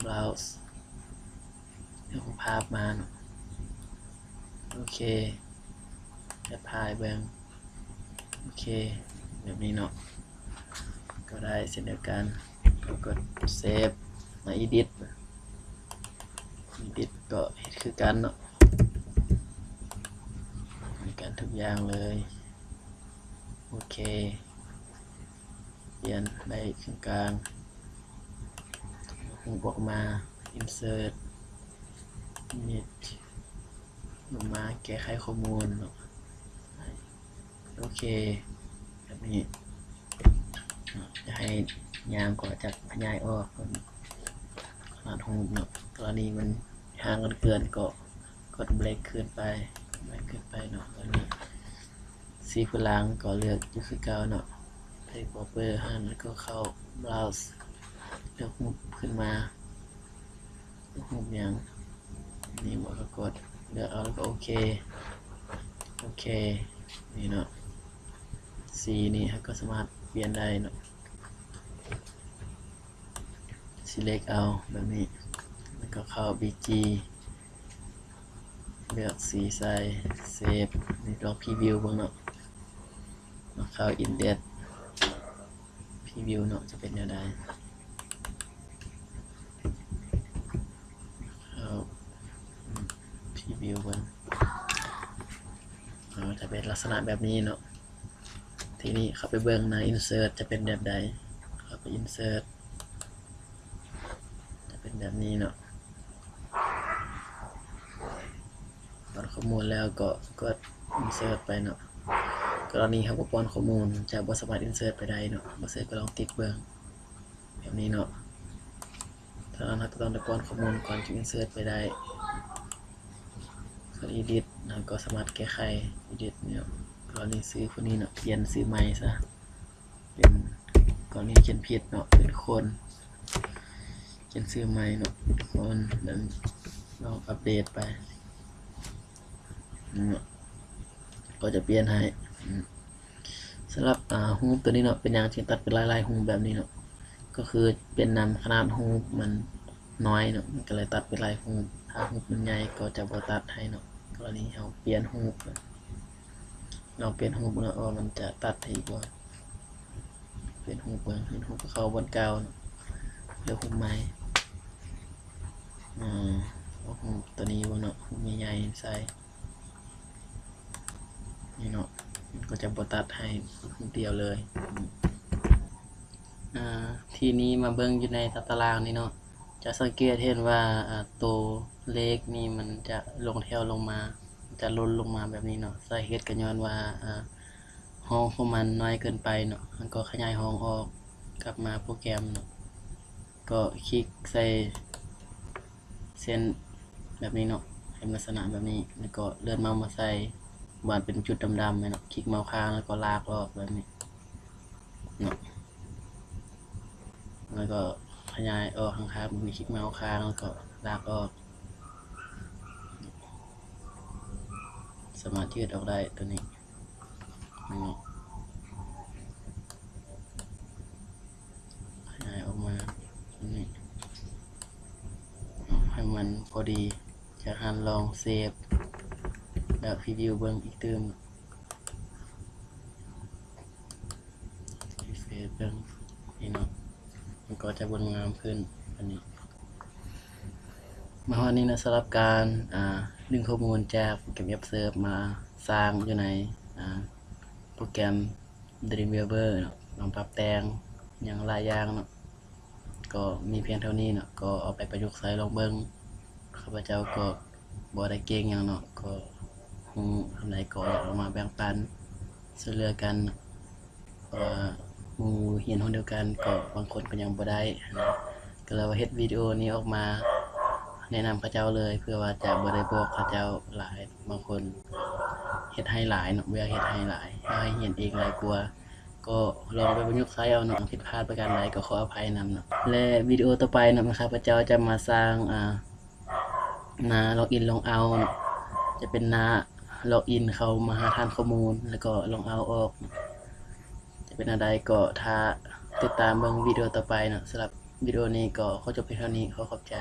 Browse ເລືອກຮູບພາບມາເນາະ. ໂອເຄ ແອັບພລາຍເບິ່ງ. ໂອເຄ ແບບນີ້ເນາະ ກໍໄດ້ເຊັ່ນດຽວກັນ. ກໍກົດເຊບ ມາ Edit Edit ກໍເຮັດຄືກັນເນາະ ເໝືອນກັນທຸກຢ່າງເລີຍ. ໂອເຄ ປ່ຽນໄດ້ເຄິ່ງກາງ ຮູບອອກມາ Insert Image ລົງມາແກ້ໄຂຂໍ້ມູນເນາະ. ໂອເຄ ແບບນີ້ ຈະໃຫ້ຍາມກໍຈະຂະຫຍາຍອອກຂະໜາດຮູບເນາະ. ກໍລະນີມັນຫ່າງກັນເກີນກໍກົດ Break ຂຶ້ນໄປ Break ຂຶ້ນໄປເນາະ. ແບບນີ້ ສີພື້ນຫຼັງກໍເລືອກຢູ່ຄືເກົ່າເນາະ Break Border ຫັ້ນ ແລ້ວກໍເຂົ້າ Browse ເລືອກຮູບຂຶ້ນມາ ເລືອກຮູບຫຍັງ ນີ້ບໍ່ ກໍກົດເລືອກເອົາ ແລ້ວກໍໂອເຄ ໂອເຄ ນີ້ເນາະ. ສີນີ້ເຮົາກໍສາມາດປ່ຽນໄດ້ເນາະ Select ເອົາແບບນີ້ ແລ້ວກໍເຂົ້າ BG ເລືອກສີໃສ່ Save ນີ້ລອງ Preview ເບິ່ງເນາະ. ມາເຂົ້າ Index Preview ເນາະ ຈະເປັນແນວໃດ ເຂົ້າ Preview ເບິ່ງ ເອີ ຈະເປັນລັກສະນະແບບນີ້ເນາະ. ທີນີ້ເຂົ້າໄປເບິ່ງໃນ Insert ຈະເປັນແບບໃດ ເຂົ້າໄປ Insert ຈະເປັນແບບນີ້ເນາະ. ປ້ອນຂໍ້ມູນແລ້ວກໍກົດ Insert ໄປເນາະ. ກໍລະນີເຮົາບໍ່ປ້ອນຂໍ້ມູນ ຈະບໍ່ສາມາດ Insert ໄປໄດ້ເນາະ. ບໍ່ເຊື່ອກໍລອງຕິກເບິ່ງແບບນີ້ເນາະ. ເທົ່ານັ້ນເຮົາກໍຕ້ອງໄດ້ປ້ອນຂໍ້ມູນກ່ອນຈຶ່ງ Insert ໄປໄດ້. ສ່ວນ Edit ເຮົາກໍສາມາດແກ້ໄຂ Edit ເນາະ. ກໍລະນີຊື່ຜູ້ນີ້ເນາະ ປ່ຽນຊື່ໃໝ່ຊະ ເປັນ ກໍລະນີຂຽນຜິດເນາະ ເປັນຄົນ ຂຽນຊື່ໃໝ່ເນາະ ຄົນ ແລ້ວລອງອັບເດດໄປເນາະ ກໍຈະປ່ຽນໃຫ້. ສຳລັບ ອາ ຮູບໂຕນີ້ເນາະ ເປັນຫຍັງຈຶ່ງຕັດເປັນຫຼາຍໆຮູບແບບນີ້ເນາະ ກໍຄືເປັນນຳຂະໜາດຮູບມັນນ້ອຍເນາະ ມັນກໍເລີຍຕັດເປັນຫຼາຍຮູບ. ຖ້າຮູບມັນໃຫຍ່ກໍຈະບໍ່ຕັດໃຫ້ເນາະ. ກໍລະນີເຮົາປ່ຽນຮູບ ລອງປ່ຽນຮູບເບິ່ງເນາະ ວ່າມັນຈະຕັດໃຫ້ອີກບໍ່. ປ່ຽນຮູບເບິ່ງ ປ່ຽນຮູບກໍເຂົ້າບ່ອນເກົ່າເນາະ ເລືອກຮູບໃໝ່. ອືມ ເອົາຮູບໂຕນີ້ເບິ່ງເນາະ ຮູບໃຫຍ່ໆໃສ່ ນີ້ເນາະ ມັນກໍຈະບໍ່ຕັດໃຫ້ຮູບດຽວເລີຍ. ອາ ທີນີ້ມາເບິ່ງຢູ່ໃນຕາຕະລາງນີ້ເນາະ ຈະສັງເກດເຫັນວ່າ ອາ ໂຕເລກນີ້ມັນຈະລົງແຖວລົງມາ ຈະຫຼົ່ນລົງມາແບບນີ້ເນາະ. ສາເຫດກໍຍ້ອນວ່າ ອາ ຫ້ອງຂອງມັນນ້ອຍເກີນໄປເນາະ ມັນກໍຂະຫຍາຍຫ້ອງອອກ. ກັບມາໂປຣແກຣມເນາະ ກໍຄລິກໃສ່ເສັ້ນແບບນີ້ເນາະ ເປັນລັກສະນະແບບນີ້ ແລ້ວກໍເລື່ອນເມົາສ໌ມາໃສ່ ບາດເປັນຈຸດດຳໆເນາະ ຄລິກເມົາສ໌ຄ້າງ ແລ້ວກໍລາກອອກແບບນີ້ເນາະ. ແລ້ວກໍຂະຫຍາຍອອກຂ້າງໆ ແບບນີ້ ຄລິກເມົາສ໌ຄ້າງ ແລ້ວກໍລາກອອກ. ສາມາດຢືດອອກໄດ້ໂຕນີ້ ນີ້ ຂະຫຍາຍອອກມານີ້ ເອົາໃຫ້ມັນພໍດີ. ຈາກນັ້ນລອງເຊບ ແລ້ວພຣີວິວເບິ່ງອີກຕື່ມ. ເຊບເບິ່ງ ນີ້ເນາະ ມັນກໍຈະເບິ່ງງາມຂຶ້ນ. ອັນນີ້ ມາຮອດນີ້ນະ ສຳລັບການ ອ່າ ດຶງຂໍ້ມູນຈາກໂປຣແກຣມ F-Serve ມາສ້າງຢູ່ໃນ ອ່າ ໂປຣແກຣມ Dreamweaver ເນາະ ລອງປັບແຕ່ງຫຍັງຫຼາຍຢ່າງເນາະ ກໍມີພຽງເທົ່ານີ້ເນາະ ກໍເອົາໄປປະຍຸກໃຊ້ລອງເບິ່ງ. ຂ້າພະເຈົ້າກໍບໍ່ໄດ້ເກັ່ງຫຍັງເນາະ ກໍ ຮູ້ອັນໃດກໍຢາກເອົາມາແບ່ງປັນຊ່ວຍເຫຼືອກັນ ເພາະວ່າໝູ່ຮຽນຫ້ອງດຽວກັນກໍບາງຄົນກໍຍັງບໍ່ໄດ້ນະ ກໍເລີຍວ່າເຮັດວິດີໂອນີ້ອອກມາແນະນຳເຂົາເຈົ້າເລີຍ ເພື່ອວ່າຈະບໍ່ໄດ້ບອກເຂົາເຈົ້າຫຼາຍ ບາງຄົນເຮັດໃຫ້ຫຼາຍເນາະ ບໍ່ຢາກເຮັດໃຫ້ຫຼາຍ ຢາກໃຫ້ຮຽນເອງຫຼາຍກວ່າ ກໍລອງໄປປະຍຸກໃຊ້ເອົາເນາະ ຜິດພາດປະການໃດກໍຂໍອະໄພນຳເນາະ ແລະ ວິດີໂອຕໍ່ໄປເນາະ ຂ້າພະເຈົ້າຈະມາສ້າງ ອ່າ ໜ້າ login logout ເນາະ ຈະເປັນໜ້າ login ເຂົ້າມາຫາຖານຂໍ້ມູນ ແລ້ວກໍ logout ອອກ ຈະເປັນແນວໃດກໍຖ້າຕິດຕາມເບິ່ງວິດີໂອຕໍ່ໄປເນາະ ສຳລັບວິດີໂອນີ້ກໍຂໍຈົບພຽງເທົ່ານີ້ ຂໍຂອບໃຈ.